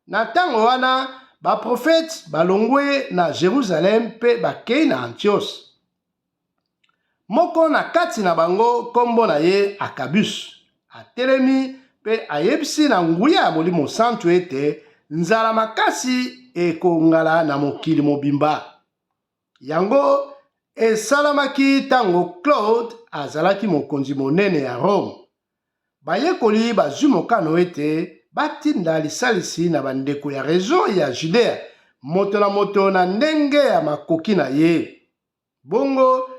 Na ntango wana, baprofete balongwe na Jerusalem mpe bakei na Antioche. Moko na kati na bango, nkombo na ye Akabus, atelemi mpe ayebisi na nguya ya Molimo Santu ete nzala makasi ekongala na mokili mobimba. Yango esalamaki ntango Claude azalaki mokonzi monene ya Rome. Bayekoli bazwi mokano ete batinda lisalisi na bandeko ya region ya Judea, moto na moto na ndenge ya makoki na ye. Bongo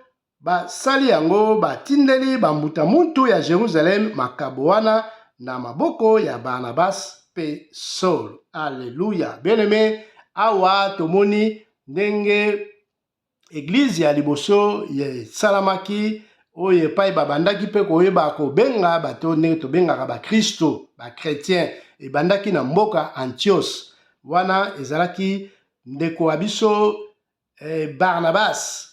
basali yango, batindeli bambuta-muntu ya Jerusalem makabo wana na maboko ya Barnabas mpe Saul. Alleluia! Bien-aime, awa tomoni ndenge eglize ya liboso esalamaki, oyo epai babandaki mpe koyeba kobenga bato ndenge tobengaka bakristo, bakretien. Ebandaki na mboka Antioche. Wana ezalaki ndeko ya biso Barnabas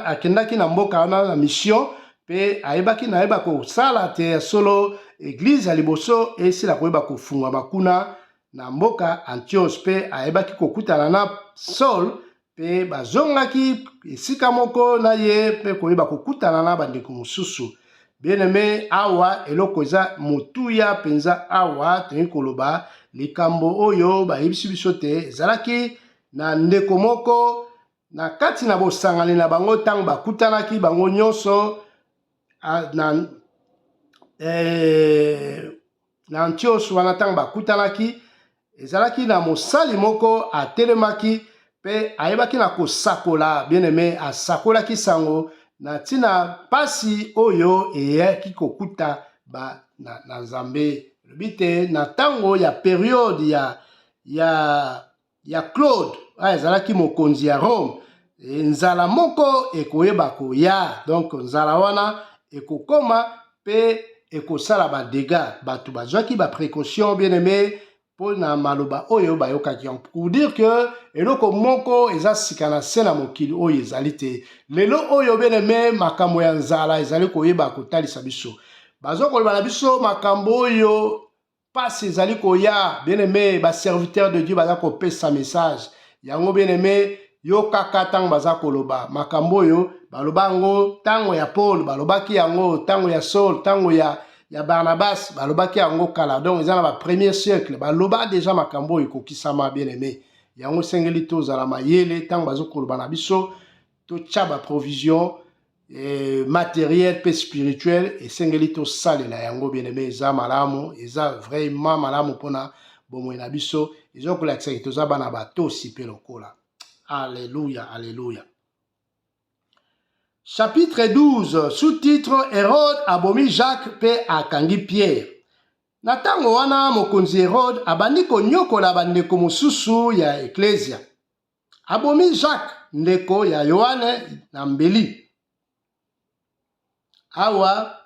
akendaki na mboka wana na mission mpe ayebaki nayeba kosala te ya solo eglize ya liboso esila koyeba kofungwama kuna na mboka Antioche, mpe ayebaki kokutana na Saul mpe bazongaki esika moko na ye mpe koyeba kokutana na bandeko mosusu. Bien-aime, awa eloko eza motuya mpenza. Awa toyei koloba likambo oyo bayebisi biso te ezalaki na ndeko moko na kati na bosangani na bango ntango bakutanaki bango nyonso na Antioche wana. Ntango bakutanaki, ezalaki na mosali moko atelemaki mpe ayebaki na kosakola. Bien-aime, asakolaki sango na ntina mpasi oyo eyaki kokuta ba na Nzambe. Elobi te na ntango ya periode ya Claude, oyo azalaki mokonzi ya Rome, nzala moko ekoyeba koya. Donc nzala wana ekokoma mpe ekosala badega. Bato bazwaki baprécaution, bien aimé. mpo na maloba oyo bayokaki yango. Pour dire que eloko moko eza sika na se na mokili oyo ezali te. Lelo oyo bien-aime, makambo ya nzala ezali koyeba kotalisa biso. Bazo koloba na biso makambo oyo pasi ezali koya. Bien-aime, ba serviteurs de Dieu baza kopesa message. Yango bien-aime, yokaka ntango baza koloba makambo oyo baloba yango ntango ya Paul, balobaki yango ntango ya Saul, ntango ya Barnabas, balobaki yango kala. Donc eza na ba premier siècle, baloba deja makambo oyo ekokisama. Bien-aimé, yango esengeli tozala mayele ntango bazokoloba na biso, totya ba provision matériel mpe spirituel, esengeli tosalela yango. Bien-aimé, eza malamu, eza vraiment malamu mpona bomoi na biso, eza kolakisaki toza bana batosi mpe lokola. Alleluya, alleluya. Chapitre 12, sous-titre: Hérode abomi Jacques mpe akangi Pierre. Na ntango wana, mokonzi Hérode abandi konyokola bandeko mosusu ya eklesia. Abomi Jacques, ndeko ya Yohane, na mbeli. Awa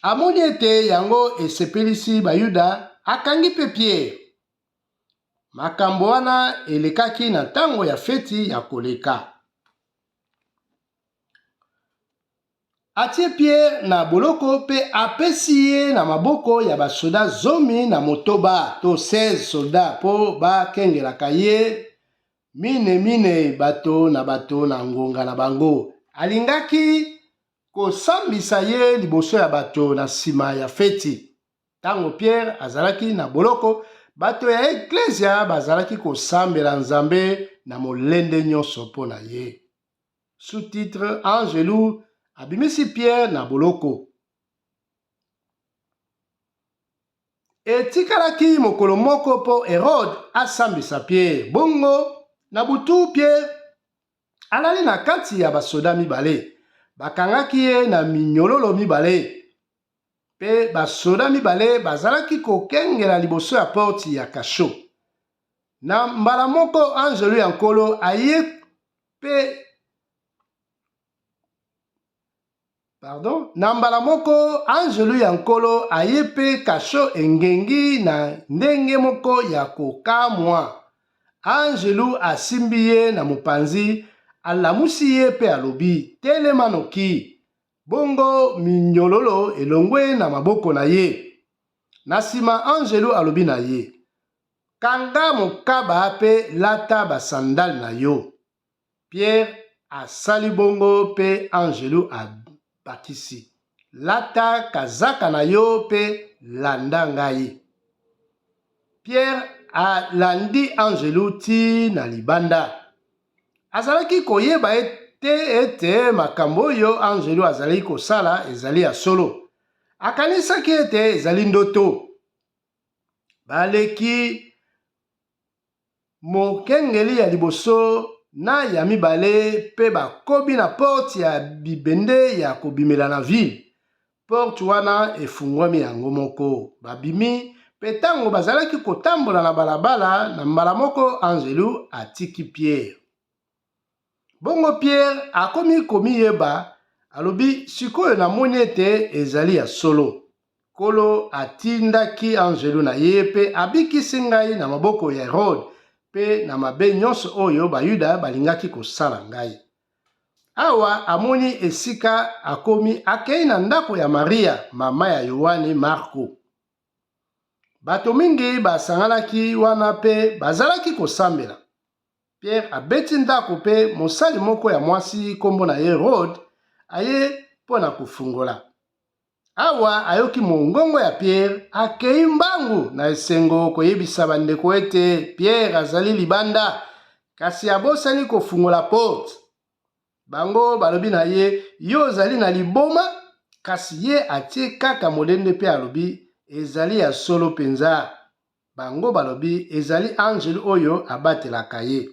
amoni ete yango esepelisi Bayuda, akangi mpe Pierre. Makambo wana elekaki na ntango ya feti ya Koleka. Atie Pierre na boloko mpe apesi ye na maboko ya basoda 16 to 16 soldat mpo bakengelaka ye mine minei, bato na bato na ngonga na bango. Alingaki kosambisa ye liboso ya bato na nsima ya feti. Ntango Pierre azalaki na boloko, bato ya eklesia bazalaki kosambela Nzambe na molende nyonso mpo na ye. Sous-titre: Angelu abimisi Pierre na boloko. Etikalaki mokolo moko mpo Herode asambisa Pierre. Bongo na butu, Pierre alali na kati ya basoda mibale, bakangaki ye na minyololo mibale, mpe basoda mibale bazalaki kokengela liboso ya porte ya kasho. Na mbala moko, angelu ya Nkolo aye mpe, pardon, na mbala moko angelu ya Nkolo aye mpe kasho engengi na ndenge moko ya kokamwa. Angelu asimbi ye na mopanzi, alamusi ye mpe alobi: "Telema noki." Bongo minyololo elongwe na maboko na ye. Na nsima angelu alobi na ye: "Kanga mokaba mpe lata basandale na yo." Pierre asali bongo mpe angelu abakisi: "Lata kazaka na yo mpe landa ngai." Pierre alandi angelu ti na libanda. Azalaki koyeba ete makambo oyo angelu azalaki kosala ezali ya solo. Akanisaki ete ezali ndoto. Baleki mokengeli ya liboso na ya mibale mpe bakobi na porte ya bibende ya kobimela na ville. Porte wana efungwami yango moko, babimi, mpe ntango bazalaki kotambola na balabala, na mbala moko angelu atiki Pierre. Bongo Pierre akomi komiyeba, alobi: "Sikoyo namoni ete ezali ya solo. Nkolo atindaki angelu na ye mpe abikisi ngai na maboko ya Herode mpe na mabe nyonso oyo Bayuda balingaki kosala ngai." Awa amoni esika akomi, akei na ndako ya Maria, mama ya Yohane Marko. Bato mingi basanganaki wana mpe bazalaki kosambela. Pierre abeti ndako mpe mosali moko ya mwasi, nkombo na ye Rode, aye mpo na kofungola. Awa ayoki mongongo ya Pierre, akei mbangu na esengo koyebisa bandeko ete Pierre azali libanda, kasi abosani kofungola porte. Bango balobi na ye: "Yo ozali na liboma." Kasi ye atie kaka molende mpe alobi: "Ezali ya solo mpenza." Bango balobi: "Ezali angelu oyo abatelaka ye."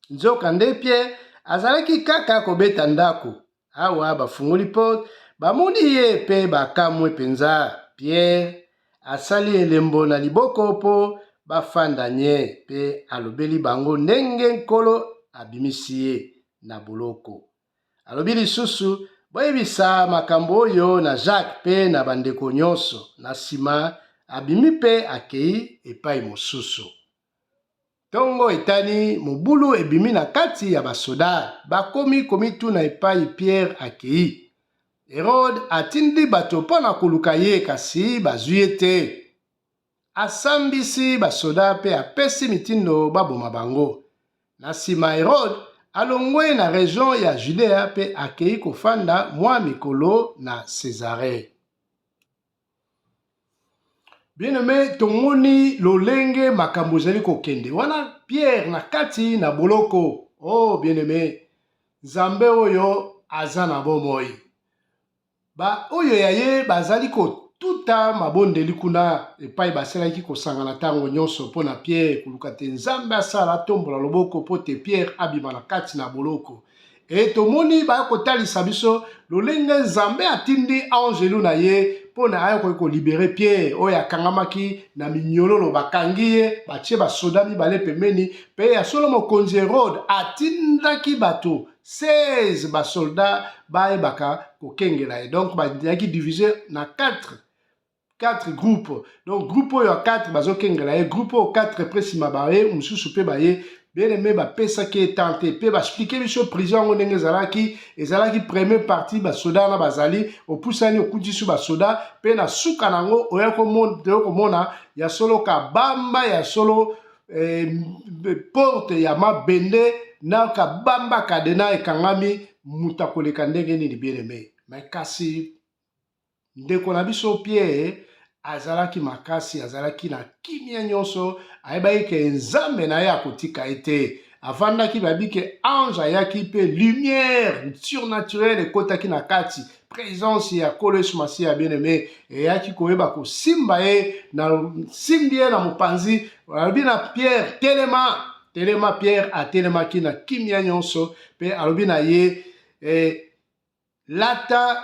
Nzokande Pierre azalaki kaka kobeta ndako. Awa bafungoli porte, bamoni ye mpe bakamwe mpenza. Pierre asali elembo na liboko mpo bafanda nye, mpe alobeli bango ndenge Nkolo abimisi ye na boloko. Alobi lisusu: "Boyebisa makambo oyo na Jacques mpe na bandeko nyonso." Na nsima abimi mpe akei epai mosusu. Ntongo etani, mobulu ebimi na kati ya basoda, bakomi komituna epai Pierre akei. Herode atindi bato mpo na koluka ye, kasi bazwi ye te. Asambisi basoda mpe apesi mitindo baboma bango. Na nsima Herode alongwe na region ya Judea mpe akei kofanda mwa mikolo na Cesaree. Bien-aime, tomoni lolenge makambo ezali kokende wana Pierre na kati na boloko. Oh bien-aime, Nzambe oyo aza na bomoi. Ba oyo ya ye bazali kotuta mabondeli kuna epai basalaki kosangana ntango nyonso mpo na Pierre, koluka te Nzambe asala atombola loboko mpo te Pierre abima na kati na boloko. E tomoni baya kotalisa biso lolenge Nzambe atindi angelu na ye mpo na aya koki kolibere Pierre oyo akangamaki na minyololo, bakangi ye, batie basoda mibale pembeni, mpe ya solo mokonzi Herode atindaki bato 16 basoldat bayebaka kokengela ye. Donc bazalaki divise na 4 groupe. Donc groupe oyo ya 4 bazokengela ye, groupe oyo 4 pre nsima baye mosusu mpe baye. Bien aimé, bapesaki ye temps te mpe baexpliquer biso prison yango ndenge ezalaki. Premier partie, basoda wana bazali, opusani okuti so basoda, mpe na suka na yango oya komona ya solo kabamba ya solo porte ya mabende na kabamba cadenas ekangami, moto akoleka ndenge nini? Bien aimé, mais kasi ndeko na biso Pierre azalaki makasi, azalaki na kimia nyonso, ayebaki ke Nzambe na ye akotika ye te. Avandaki, bayebi ke ange ayaki mpe lumière surnaturelle ekotaki na kati, présence ya Nkolo Yesu Masiya. Bien aimé, eyaki koyeba kosimba ye na simbi ye na mopanzi, alobi na Pierre: "Telema, telema." Pierre atelemaki na kimia nyonso mpe alobi na ye "Lata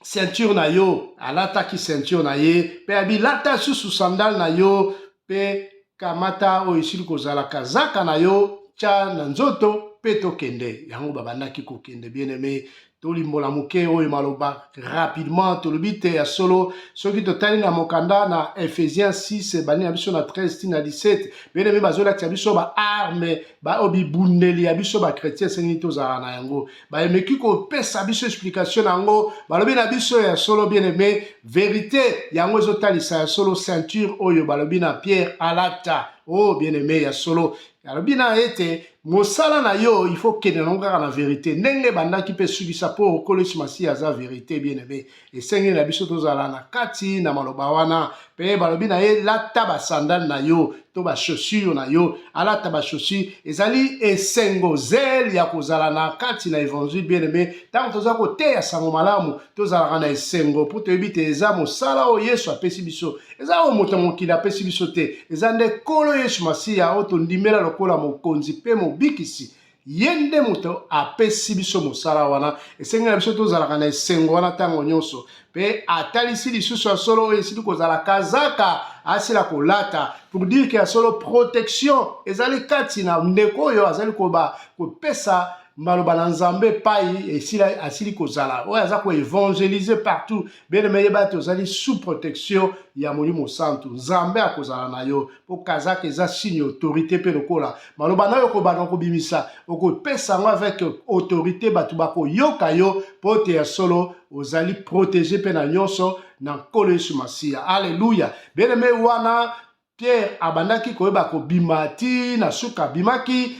ceinture na yo." Alataki ceinture na ye mpe abi: "Lata susu sandale na yo mpe kamata oyo esili kozala kazaka na yo, tya na nzoto mpe tokende." Yango babandaki kokende. Bien aimé, tolimbola moke oyo maloba rapidement. Tolobi te ya solo, soki totali na mokanda na Ephésiens 6, ebandi na biso na 13 tina 17, bien aimé, bazolakisa biso baarmes, baoyo bibundeli ya biso bachrétien esengeli tozala na yango. Bayemeki kopesa biso explication na yango, balobi na biso ya solo, bien aimé, vérité yango ezotalisa ya solo ceinture oyo balobi na Pierre alata. Oh bien aimé, ya solo alobi na ete mosala na yo, il faut kende nango kaka na vérité ndenge ebandaki mpe sukisa, mpo Nkolo Yesu Masiya aza vérité. Bien aimé, esengeli na biso tozala na kati na maloba wana. Mpe balobi na ye: "Lata basandale na yo to bachaussure na yo." Alata bachaussure, ezali esengo, zèle ya kozala na kati na évangile. Bien aimé, ntango toza koteya sango malamu, tozalaka na esengo mpo toyebi te eza mosala oyo Yesu apesi biso, eza oyo moto ya mokili apesi biso te, eza nde Nkolo Yesu Masiya oyo tondimela lokola mokonzi mpe mobikisi. Ye nde moto apesi biso mosala wana, esengeli na biso tozalaka na esengo wana ntango nyonso. Mpe atalisi lisusu ya solo oyo esili kozala kazaka asila kolata, pour dire ke ya solo protection ezali kati na ndeko oyo azali koba kopesa maloba na Nzambe epai esila asili kozala, oyo aza koévangéliser partout. Bien aimé, yeba ete ozali sous protection ya Molimo Santu, Nzambe akozala na yo, mpo kazaka eza signe autorité. Mpe lokola maloba na yo okobanda kobimisa, okopesa yango avec autorité, bato bakoyoka yo, mpo te ya solo ozali protégé mpe na nyonso na Nkolo Yesu Masiya. Alleluya. Bien aimé, wana Pierre abandaki koyeba kobima ti na suka abimaki.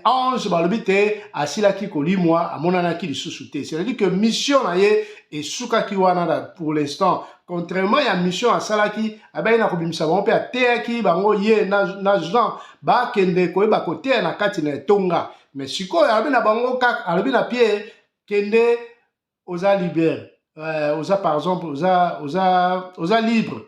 Ange balobi te asilaki kolimwa, amonanaki lisusu te. C'est-à-dire que mission na ye esukaki wana na pour l'instant, contrairement ya mission asalaki, abaki na kobimisa bango mpe ateyaki bango, ye na Jean, bakende koyeba koteya na kati na etonga. Mais sikoyo alobi na bango kaka, alobi na Pierre: "Kende, oza libéré, oza par exemple oza libre."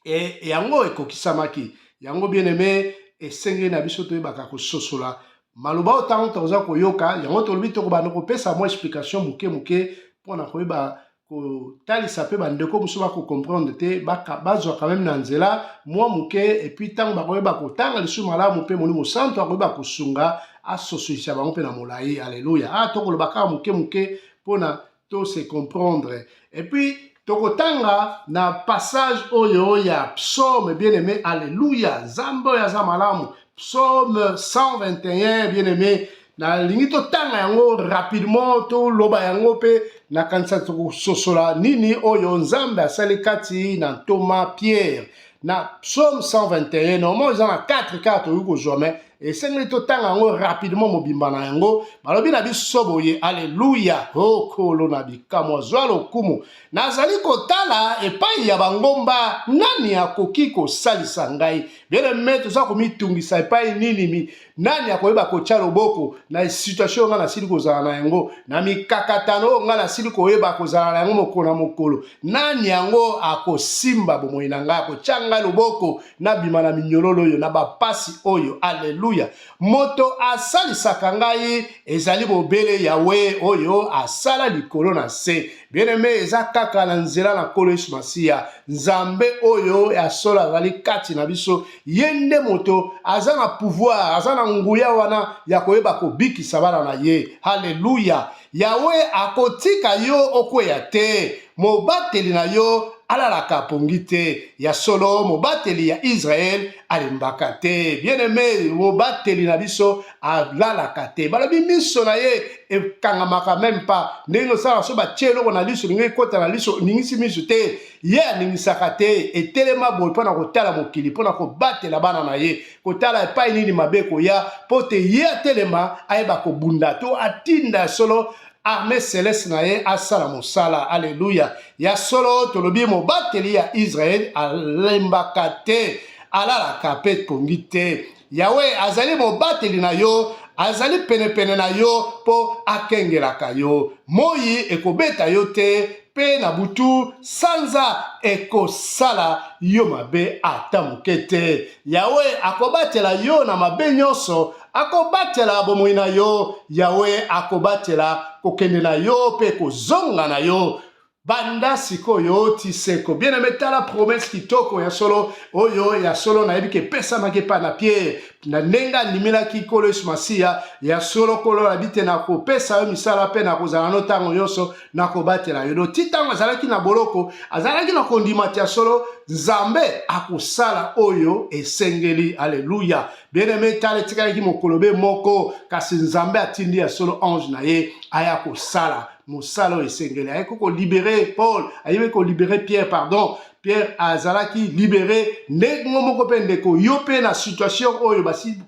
E yango ekokisamaki yango. Bien aimé, esengeli na biso toyebaka kososola maloba oyo ntango toza koyoka yango. Tolobi tokobanda kopesa mwa explication moke moke mpona koyeba kotalisa mpe bandeko mosusu bakocomprendre te, bazwa quand même na nzela mwa moke. Et puis ntango bakoyeba kotanga lisusu malamu, mpe Molimo Santo akoyeba kosunga, asosolisa bango mpe na molai. Alleluya. Ah, tokoloba kaka moke moke mpona to se comprendre. Et puis Tokotanga na passage oyo ya psaume, bien aimé, alleluya, Nzambe oyo aza malamu. Psaume 121, bien aimé, nalingi totanga yango rapidement, toloba yango mpe nakanisa tokososola nini oyo Nzambe asali kati na ntoma Pierre. Na psaume 121, normalement eza na 4 kaka tokoki kozwa, mais esengeli totanga yango rapidement mobimba na yango. Balobi na biso boye, aleluya: Okolo na bikamwa, zwa lokumu. Nazali kotala epai ya bangomba, nani akoki kosalisa ngai? Bien-aimé, toza komitungisa epai nini? Nani akoyeba kotya loboko na situation oyo ngai nasili kozala na yango, na mikakatano oyo ngai nasili koyeba kozala na yango mokolo na mokolo? Nani yango akosimba bomoi na ngai, akotya ngai loboko nabima na minyololo oyo, na bapasi oyo? Aleluya! Moto asalisaka ngai ezali bobele Yawe oyo asala likolo na se. Bien-aimé, eza kaka na nzela na Nkolo Yesu Masiya. Nzambe oyo ya solo azali kati na biso. Ye nde moto aza na pouvoir, aza na nguya wana ya koyeba kobikisa bana na ye. Halleluya! Yawe akotika yo okweya te, mobateli na yo alalaka pongi te. Ya solo, mobateli ya Israele alembaka te. Bien-aimé, mobateli na biso alalaka te. Balobi miso na ye ekangamaka même pas. Ndenge osala so batie eloko na liso, ndenge ekota na liso, oningisi miso te, ye aningisaka te. Etelema boye mpo na kotala mokili, mpo na kobatela bana na ye, kotala epai nini mabe koya, mpo te ye atelema, ayeba kobunda to atinda ya solo armée céleste na ye asala mosala. Alleluya! Ya solo, tolobi mobateli ya Israele alembaka te, alalaka mpe pongi te. Yawe azali mobateli na yo, azali penepene na yo mpo akengelaka yo. Moi ekobeta yo te, mpe na butu sanza ekosala yo mabe ata moke te. Yawe akobatela yo na mabe nyonso, akobatela bomoi na yo. Yawe akobatela kokende na yo mpe kozonga na yo, banda sikoyo ti seko. Bien aimé, tala promesse kitoko ya solo oyo ya solo nayebi ke epesamaki epai na Pierre na ndenge andimelaki Nkolo Yesu Masiya. Ya solo, Nkolo alobi te: "Nakopesa yo misala mpe nakozala no ntango nyonso, nakobatela yo." Do ti ntango azalaki na boloko, azalaki na kondima te ya solo Nzambe akosala oyo esengeli. Alleluya! Bien aimé, tala, etikalaki mokolo be moko, kasi Nzambe atindi ya solo ange na ye aya kosala mosala oyo esengeli. Ayaki kolibérer Paul, ayebi kolibérer Pierre, pardon. Pierre azalaki libéré ndenge moko mpe ndeko yo mpe na situation oyo basili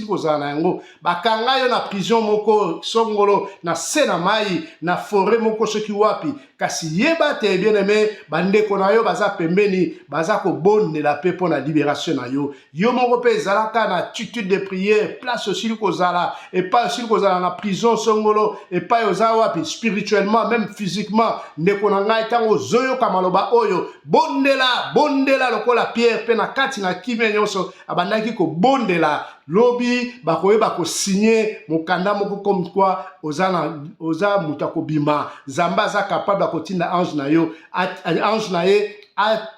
kozala na yango, bakanga yo na prison moko songolo, na se na mai, na forêt moko soki wapi. Kasi yeba te, bien aimé, bandeko na yo baza pembeni, baza kobondela mpe mpo na libération na yo. Yo moko mpe ezalaka na attitude de prière. Place osili kozala, epai osili kozala na prison songolo, epai oza wapi spirituellement, même physiquement, ndeko na ngai, ntango ozoyoka maloba oyo, bondela, bondela lokola Pierre mpe na kati na kimia nyonso abandaki kobondela. Lobi bakoyeba kosigner mokanda moko comme quoi oza, na, oza moto akobima. Nzambe aza capable ya kotinda ange na yo, ange na ye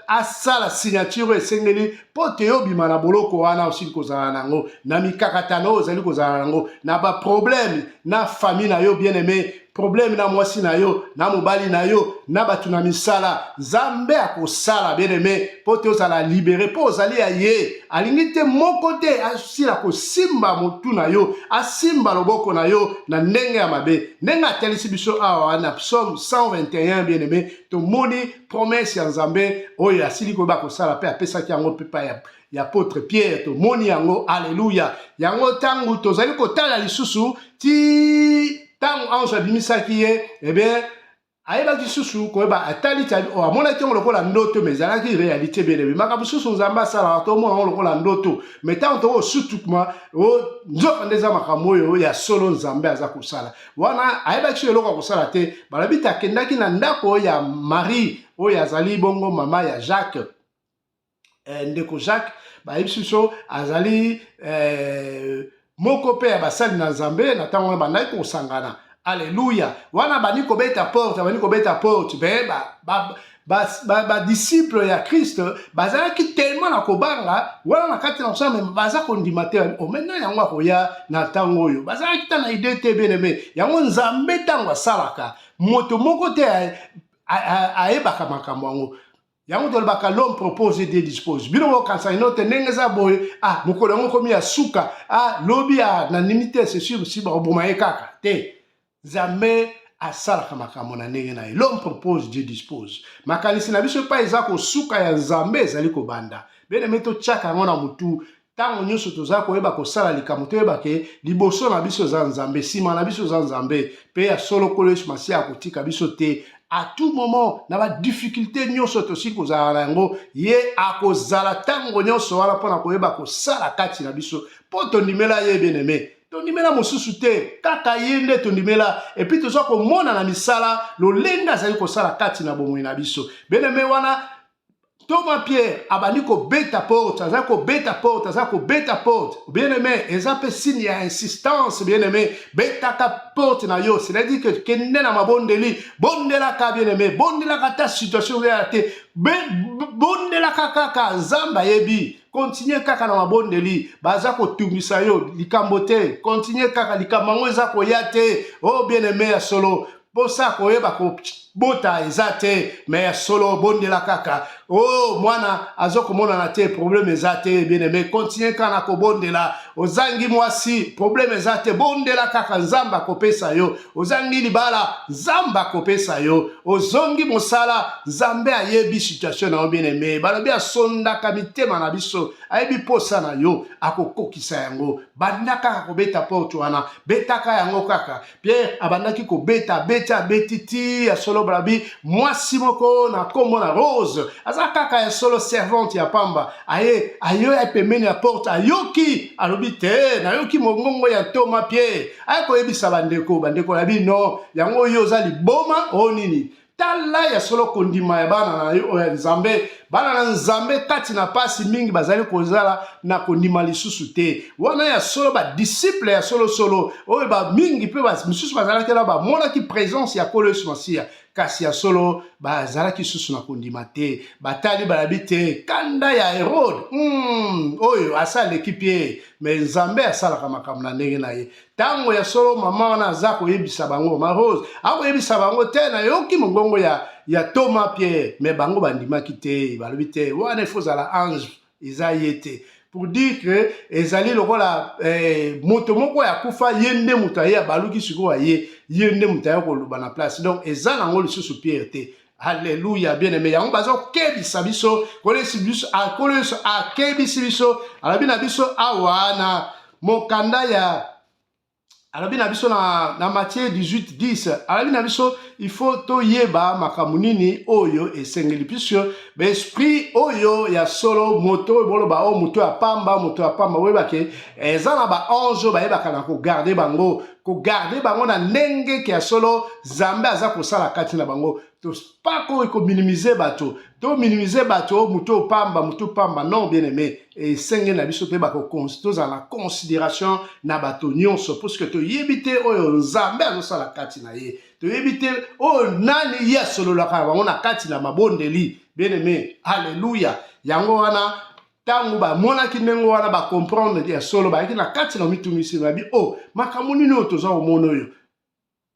asala signature oyo esengeli mpo te yo obima na boloko wana osili kozala nango, na mikakatano oyo ozali kozala nango, na baproblème na famille na yo. Bien aimé, problème na mwasi na yo, na mobali na yo, na bato na misala, Nzambe akosala, bien aimé, mpo te ozala libéré, mpo ozali ya ye. Alingi te moko te asila kosimba motu na yo, asimba loboko na yo na ndenge ya mabe. Ndenge atelisi biso awa na psaume 121, bien aimé, tomoni promesse ya Nzambe oyo asili koyeba kosala mpe apesaki yango mpe pa ya apôtre Pierre. Tomoni yango, alleluya. Yango ntango tozali kotala lisusu ti ntango ange abimisaki ye, eh bien, ayebaki lisusu koyeba, atali ti amonaki yango lokola ndoto, mais ezalaki réalité. Bien aimé, makambo mosusu Nzambe asalaka, tomona yango lokola ndoto, mais ntango tokosutukuma, nzoka nde eza makambo oyo ya solo Nzambe aza kosala. Wana ayebaki so eloko ya kosala te. Balobi te akendaki na ndako ya Marie oyo azali bongo mama ya Jacques, ndeko Jacques. Bayebisi biso azali moko mpe ya basali na Nzambe na ntango wana bandaki kosangana. Alleluya! Wana bandi kobeta porte, bandi kobeta porte, be badisciple ba ya Christ bazalaki tellement na kobanga wana na kati na kosala, mais baza kondima te omena yango akoya na ntango oyo. Bazalaki ta na idée te. Bien aimé, yango Nzambe ntango asalaka, moto moko te. Ayebaka makambo yango. Yango tolobaka: l'homme propose, Dieu dispose. Bino bokanisa ino te ndenge eza boye. Ah, mokolo yango komi ya suka. Ah, lobi ya nandimi te, c'est sûr, si bakoboma ye kaka te. Nzambe asalaka makambo na ndenge na ye. L'homme propose, Dieu dispose. Makanisi na biso epai eza kosuka, ya Nzambe ezali kobanda. Bien-aimé, totiaka yango na motu. Ntango nyonso toza koyeba kosala likambo, toyeba ke liboso na biso eza Nzambe, nsima na biso eza Nzambe. Mpe ya solo, Nkolo Yesu Masiya akotika biso te. À tout moment, na badifficulté nyonso tosili kozala na yango, ye akozala ntango nyonso wana mpona koyeba kosala kati na biso, mpo tondimela ye. Bien-aimé, tondimela mosusu te, kaka ye nde tondimela. Et puis toza komona na misala lolenge azali kosala kati na bomoi na biso. Bien-aimé, wana Thomas Pierre abandi kobeta porte, aza kobeta porte, aza kobeta porte. Bien aimé, eza mpe signe ya insistance. Bien aimé, betaka porte na yo, c'est-à-dire que kende na mabondeli, bondelaka. Bien aimé, bondelaka ta situation eza te, bondelaka kaka, Nzambe ayebi. Continue kaka na mabondeli. Baza kotungisa yo, likambo te, continue kaka. Likambo yango eza koya te. O oh, bien aimé, ya solo, mposa koyeba kobota eza te, mais ya solo, bondela kaka. O oh, mwana azokomonana te, problème eza te. Bien aimé, continue kaka na kobondela. Ozangi mwasi, problème eza te, bondela kaka, Nzambe akopesa yo. Ozangi libala, Nzambe akopesa yo. Ozongi mosala, Nzambe ayebi situation na yo. Bien aimé, balobi asondaka mitema na biso, ayebi posa na yo, akokokisa yango. Banda kaka kobeta porte wana, betaka yango kaka. Pierre abandaki kobeta, abeti, abeti ti ya solo balobi mwasi moko na nkombo na Rose, aza kaka ya solo servante ya pamba, aye ayo pembeni ya porte, ayoki, alobi te: "Nayoki mongongo ya ntoma Pierre." Aye koyebisa bandeko. Bandeko na bino, yango oyo oza liboma oyo nini? Tala, ya solo, kondima ya bana na yo oyo ya Nzambe. Bana na Nzambe kati na pasi mingi bazali kozala na kondima lisusu te. Wana ya solo, badisciple ya solosolo oyo bamingi mpe misusu bazalaki na bamonaki présence ya Nkolo Yesu Masiya, kasi ya solo bazalaki susu na kondima te. Batali, balabi te: "Kanda ya Herode oyo asaleki Pierre." Mais Nzambe asalaka makambo na ndenge na ye. Ntango ya solo mama wana aza koyebisa bango, ma Rose akoyebisa bango te: "Nayoki mongongo ya Thomas Pierre." Mais bango bandimaki te, balobi te: "Wana il faut ozala ange, eza ye te." Pour dire que ezali lokola moto moko ya kufa, ye nde moto aye, abaluki sikoyo, aye, ye nde moto aye koloba na place. Donc eza nango lisusu Pierre te. Alleluya. Bien aimé, yango bazokebisa biso. Kolesi biso, Nkolo Yesu akebisi biso, alobi na biso awa na mokanda ya, alobi na biso na Matthieu 18 10, alobi na biso il faut toyeba makambo nini oyo esengeli, puisque baesprit oyo ya solo, moto oyo boloba oyo moto ya pamba, moto ya pamba, oyebake eza na baange oyo bayebaka na kogarder bango, kogarder bango na ndenge ke ya solo Nzambe aza kosala kati na bango. Topa kominimiser bato, tominimiser bato, moto opamba, moto pamba, non. Bien aimé, esengeli na biso toyeba tozala na considération na bato nyonso, puisque toyebi te oyo Nzambe azosala kati na ye, toyebi te oyo nani ye asololaka na bango na kati na mabondeli. Bien aimé, alleluya. Yango wana, ntango bamonaki ndenge wana, bacomprendre ya solo, bayaki na kati na mitungisi, babi: "O oh, makambo nini oyo toza komona oyo?"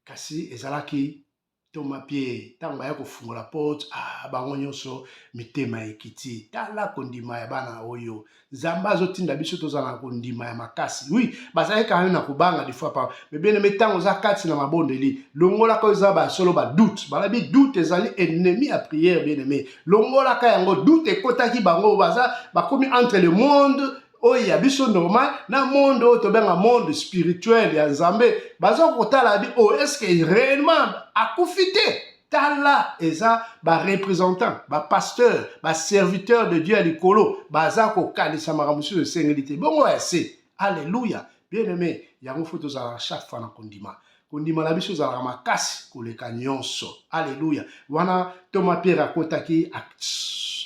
Kasi ezalaki ntoma Pierre. Ntango baya kofungola porte, ah, bango nyonso mitema ekiti. Tala kondima ya bana oyo Nzambe azotinda biso tozala na kondima ya makasi. Oui, bazalaki kaka na kobanga des fois pa, mais bien aimé, ntango oza kati na mabondeli, longolaka oyo eza basolo badoute. Balobi doute ezali ennemi ya prière. Bien aimé, longolaka yango. Doute ekotaki bango, baza bakomi entre le monde oyo ya biso normal na monde oyo tobenga monde spirituel ya Nzambe. Baza kotala bi: "Oh, est ce que réellement akufi te?" Tala, eza bareprésentant, bapasteur, baserviteur de Dieu ya likolo, baza kokanisa makambo mosusu esengeli te. Bongo ya se, alleluya. Bien aimé, yango faut tozalaka chaque fois na kondima. Kondima na biso ezalaka makasi koleka nyonso. Alleluya. Wana ntoma Pierre akotaki,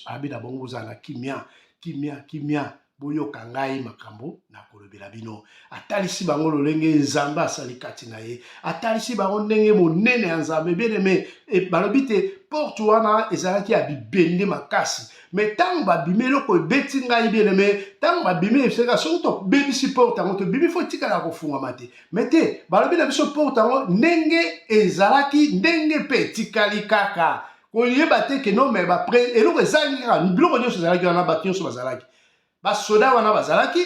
abi na bango: "Bozala na kimia, kimia, kimia, boyoka ngai makambo nakolobela bino." Atalisi bango lolenge Nzambe asali kati na ye, atalisi bango ndenge monene ya Nzambe. Bien aimé, balobi te porte wana ezalaki ya bibende makasi, mais ntango babimi, eloko ebeti ngai. Bien aimé, ntango babimi, eseka soki tobebisi porte yango, tobimi, faut etikala kofungwama te. Mais te, balobi na biso porte yango ndenge ezalaki, ndenge mpe etikali kaka. Koyeba te ke non, mais bapre eloko ezangi kaka, biloko nyonso ezalaki wana, bato nyonso bazalaki, basoda wana bazalaki,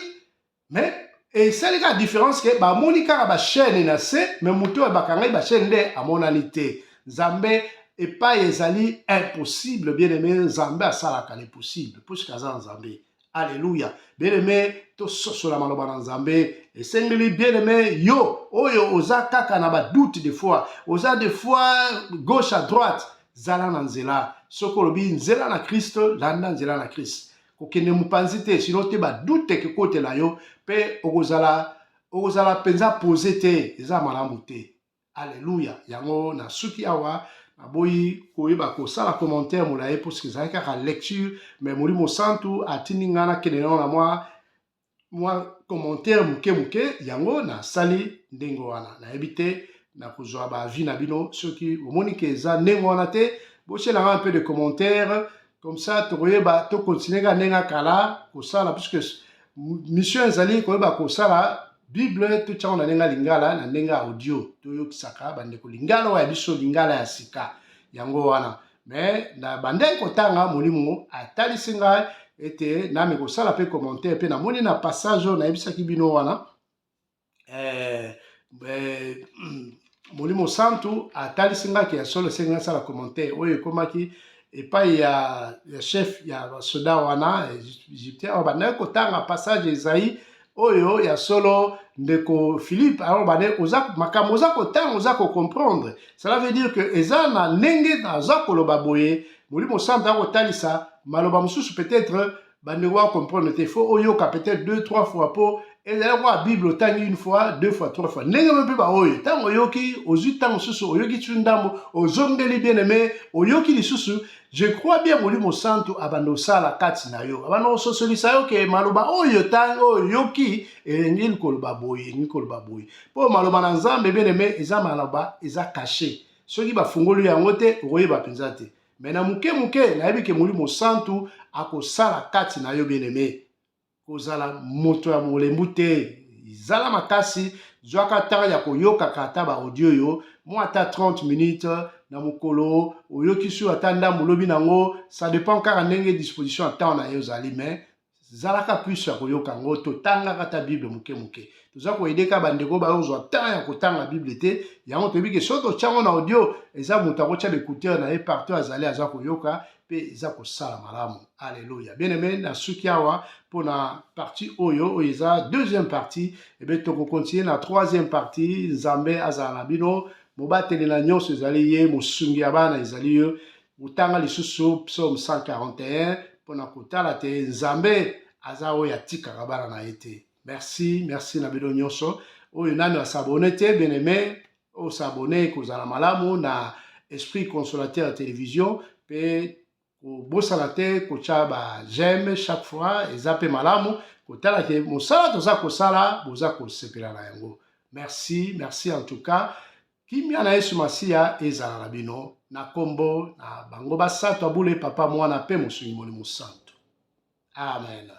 mais esali kaka différence ke bamoni kaka bachaîne na se, mais moto oyo bakangaki bachaîne nde amonani te. Nzambe, epai ezali impossible, bien aimé, Nzambe asalaka l'impossible puisque aza Nzambe. Alleluya! Bien aimé, tososola maloba na Nzambe. Esengeli, bien aimé, yo oyo oza kaka na badoute, des fois oza des fois gauche à droite, zala na nzela. Soki olobi nzela na Kristo, landa nzela na Kristo, kokende mopanzi te, sinon te badoute ekekotela yo mpe okozala mpenza posé te, eza malamu te. Alleluya! Yango na suki awa, naboyi koyeba kosala commentaire molaye puisque ezalaki kaka lecture, mais Molimo Santu atindi ngai nakende nango na mwa commentaire moke moke. Yango nasali ndenge wana. Nayebi te, nakozwa baavis na bino. Soki omoni ke eza ndenge wana te, botielanga un peu de commentaire, comme ça tokoyeba tokontinue kaka ndenge akala kosala, puisque mission ezali koyeba kosala Bible, totiango na ndenge ya lingala, na ndenge ya audio, toyokisaka bandeko lingala oyo ya biso, lingala ya sika. Yango wana. Mais na bandaki kotanga, Molimo atalisi ngai ete nami kosala mpe commentaire, mpe namoni na passage oyo nayebisaki bino wana, Molimo Santu atalisi ngai ke ya solo esengi nasala commentaire oyo ekomaki epai ya chef ya basoda wana égyptien oyo bandaki kotanga passage Esaïe oyo. Ya solo, ndeko Philippe, alors bande oza makambo oza kotanga, oza kocomprendre, cela veut dire que eza na ndenge naza koloba boye. Molimo Santu akotalisa maloba mosusu, peut-être bandeko bacomprendre te, faut oyoka peut-être deux trois fois, mpo ezali kwa Bible, otangi une fois, deux fois, trois fois. Ndenge mo mpe baoyo, ntango oyoki, ozwi ntango mosusu, oyoki tu ndambo, ozongeli, bien aimé, oyoki lisusu. Je crois bien Molimo Santu abanda osala kati na yo, abanda kososolisa yo ke maloba oyo ntango oyo oyoki elingi koloba boye, elingi koloba boye, mpo maloba na Nzambe, bien aimé, eza maloba eza caché. Soki bafungoli yango te, okoyeba mpenza te. Mais na moke moke, nayebi ke Molimo Santu akosala kati na yo. Bien aimé, kozala moto ya molembu te, zala makasi, zwaka ntango ya koyokaka ata baaudio oyo mwa ata 30 minutes na mokolo. Oyoki su ata ndambo, olobi nango, ça dépend kaka ndenge disposition ya ntango na ye ozali, mais zalaka plus ya koyoka yango. Totangaka ata Bible moke moke, toza koaider kaka bandeko bazozwa temps ya kotanga Bible te. Yango toyebi ke soki totyango na audio, eza moto akotya baécouteur na ye partout azali, aza koyoka mpe eza kosala malamu. Alleluya! Bien aimé, nasuki awa mpona partie oyo. Oyo eza deuxième partie, ebe tokokontinue na troisième partie. Nzambe azala na bino, mobateli na nyonso ezali ye, mosungi ya bana ezali ye. Kotanga lisusu Psaume 141 mpona kotala te Nzambe aza oyo atikaka bana na ye te. Merci, merci na bino nyonso. Oyo nani as'abonner te, bien aimé, os'abonner, kozala malamu na Esprit Consolateur ya télévision, mpe kobosana te kotya ba j'aime chaque fois. Eza mpe malamu kotala ke mosala toza kosala, boza kosepela na yango. Merci, merci en tout cas. Kimia na Yesu Masiya ezala na bino, na nkombo na bango basato abule, Papa, Mwana mpe Mosungi Molimo Santo. Amen.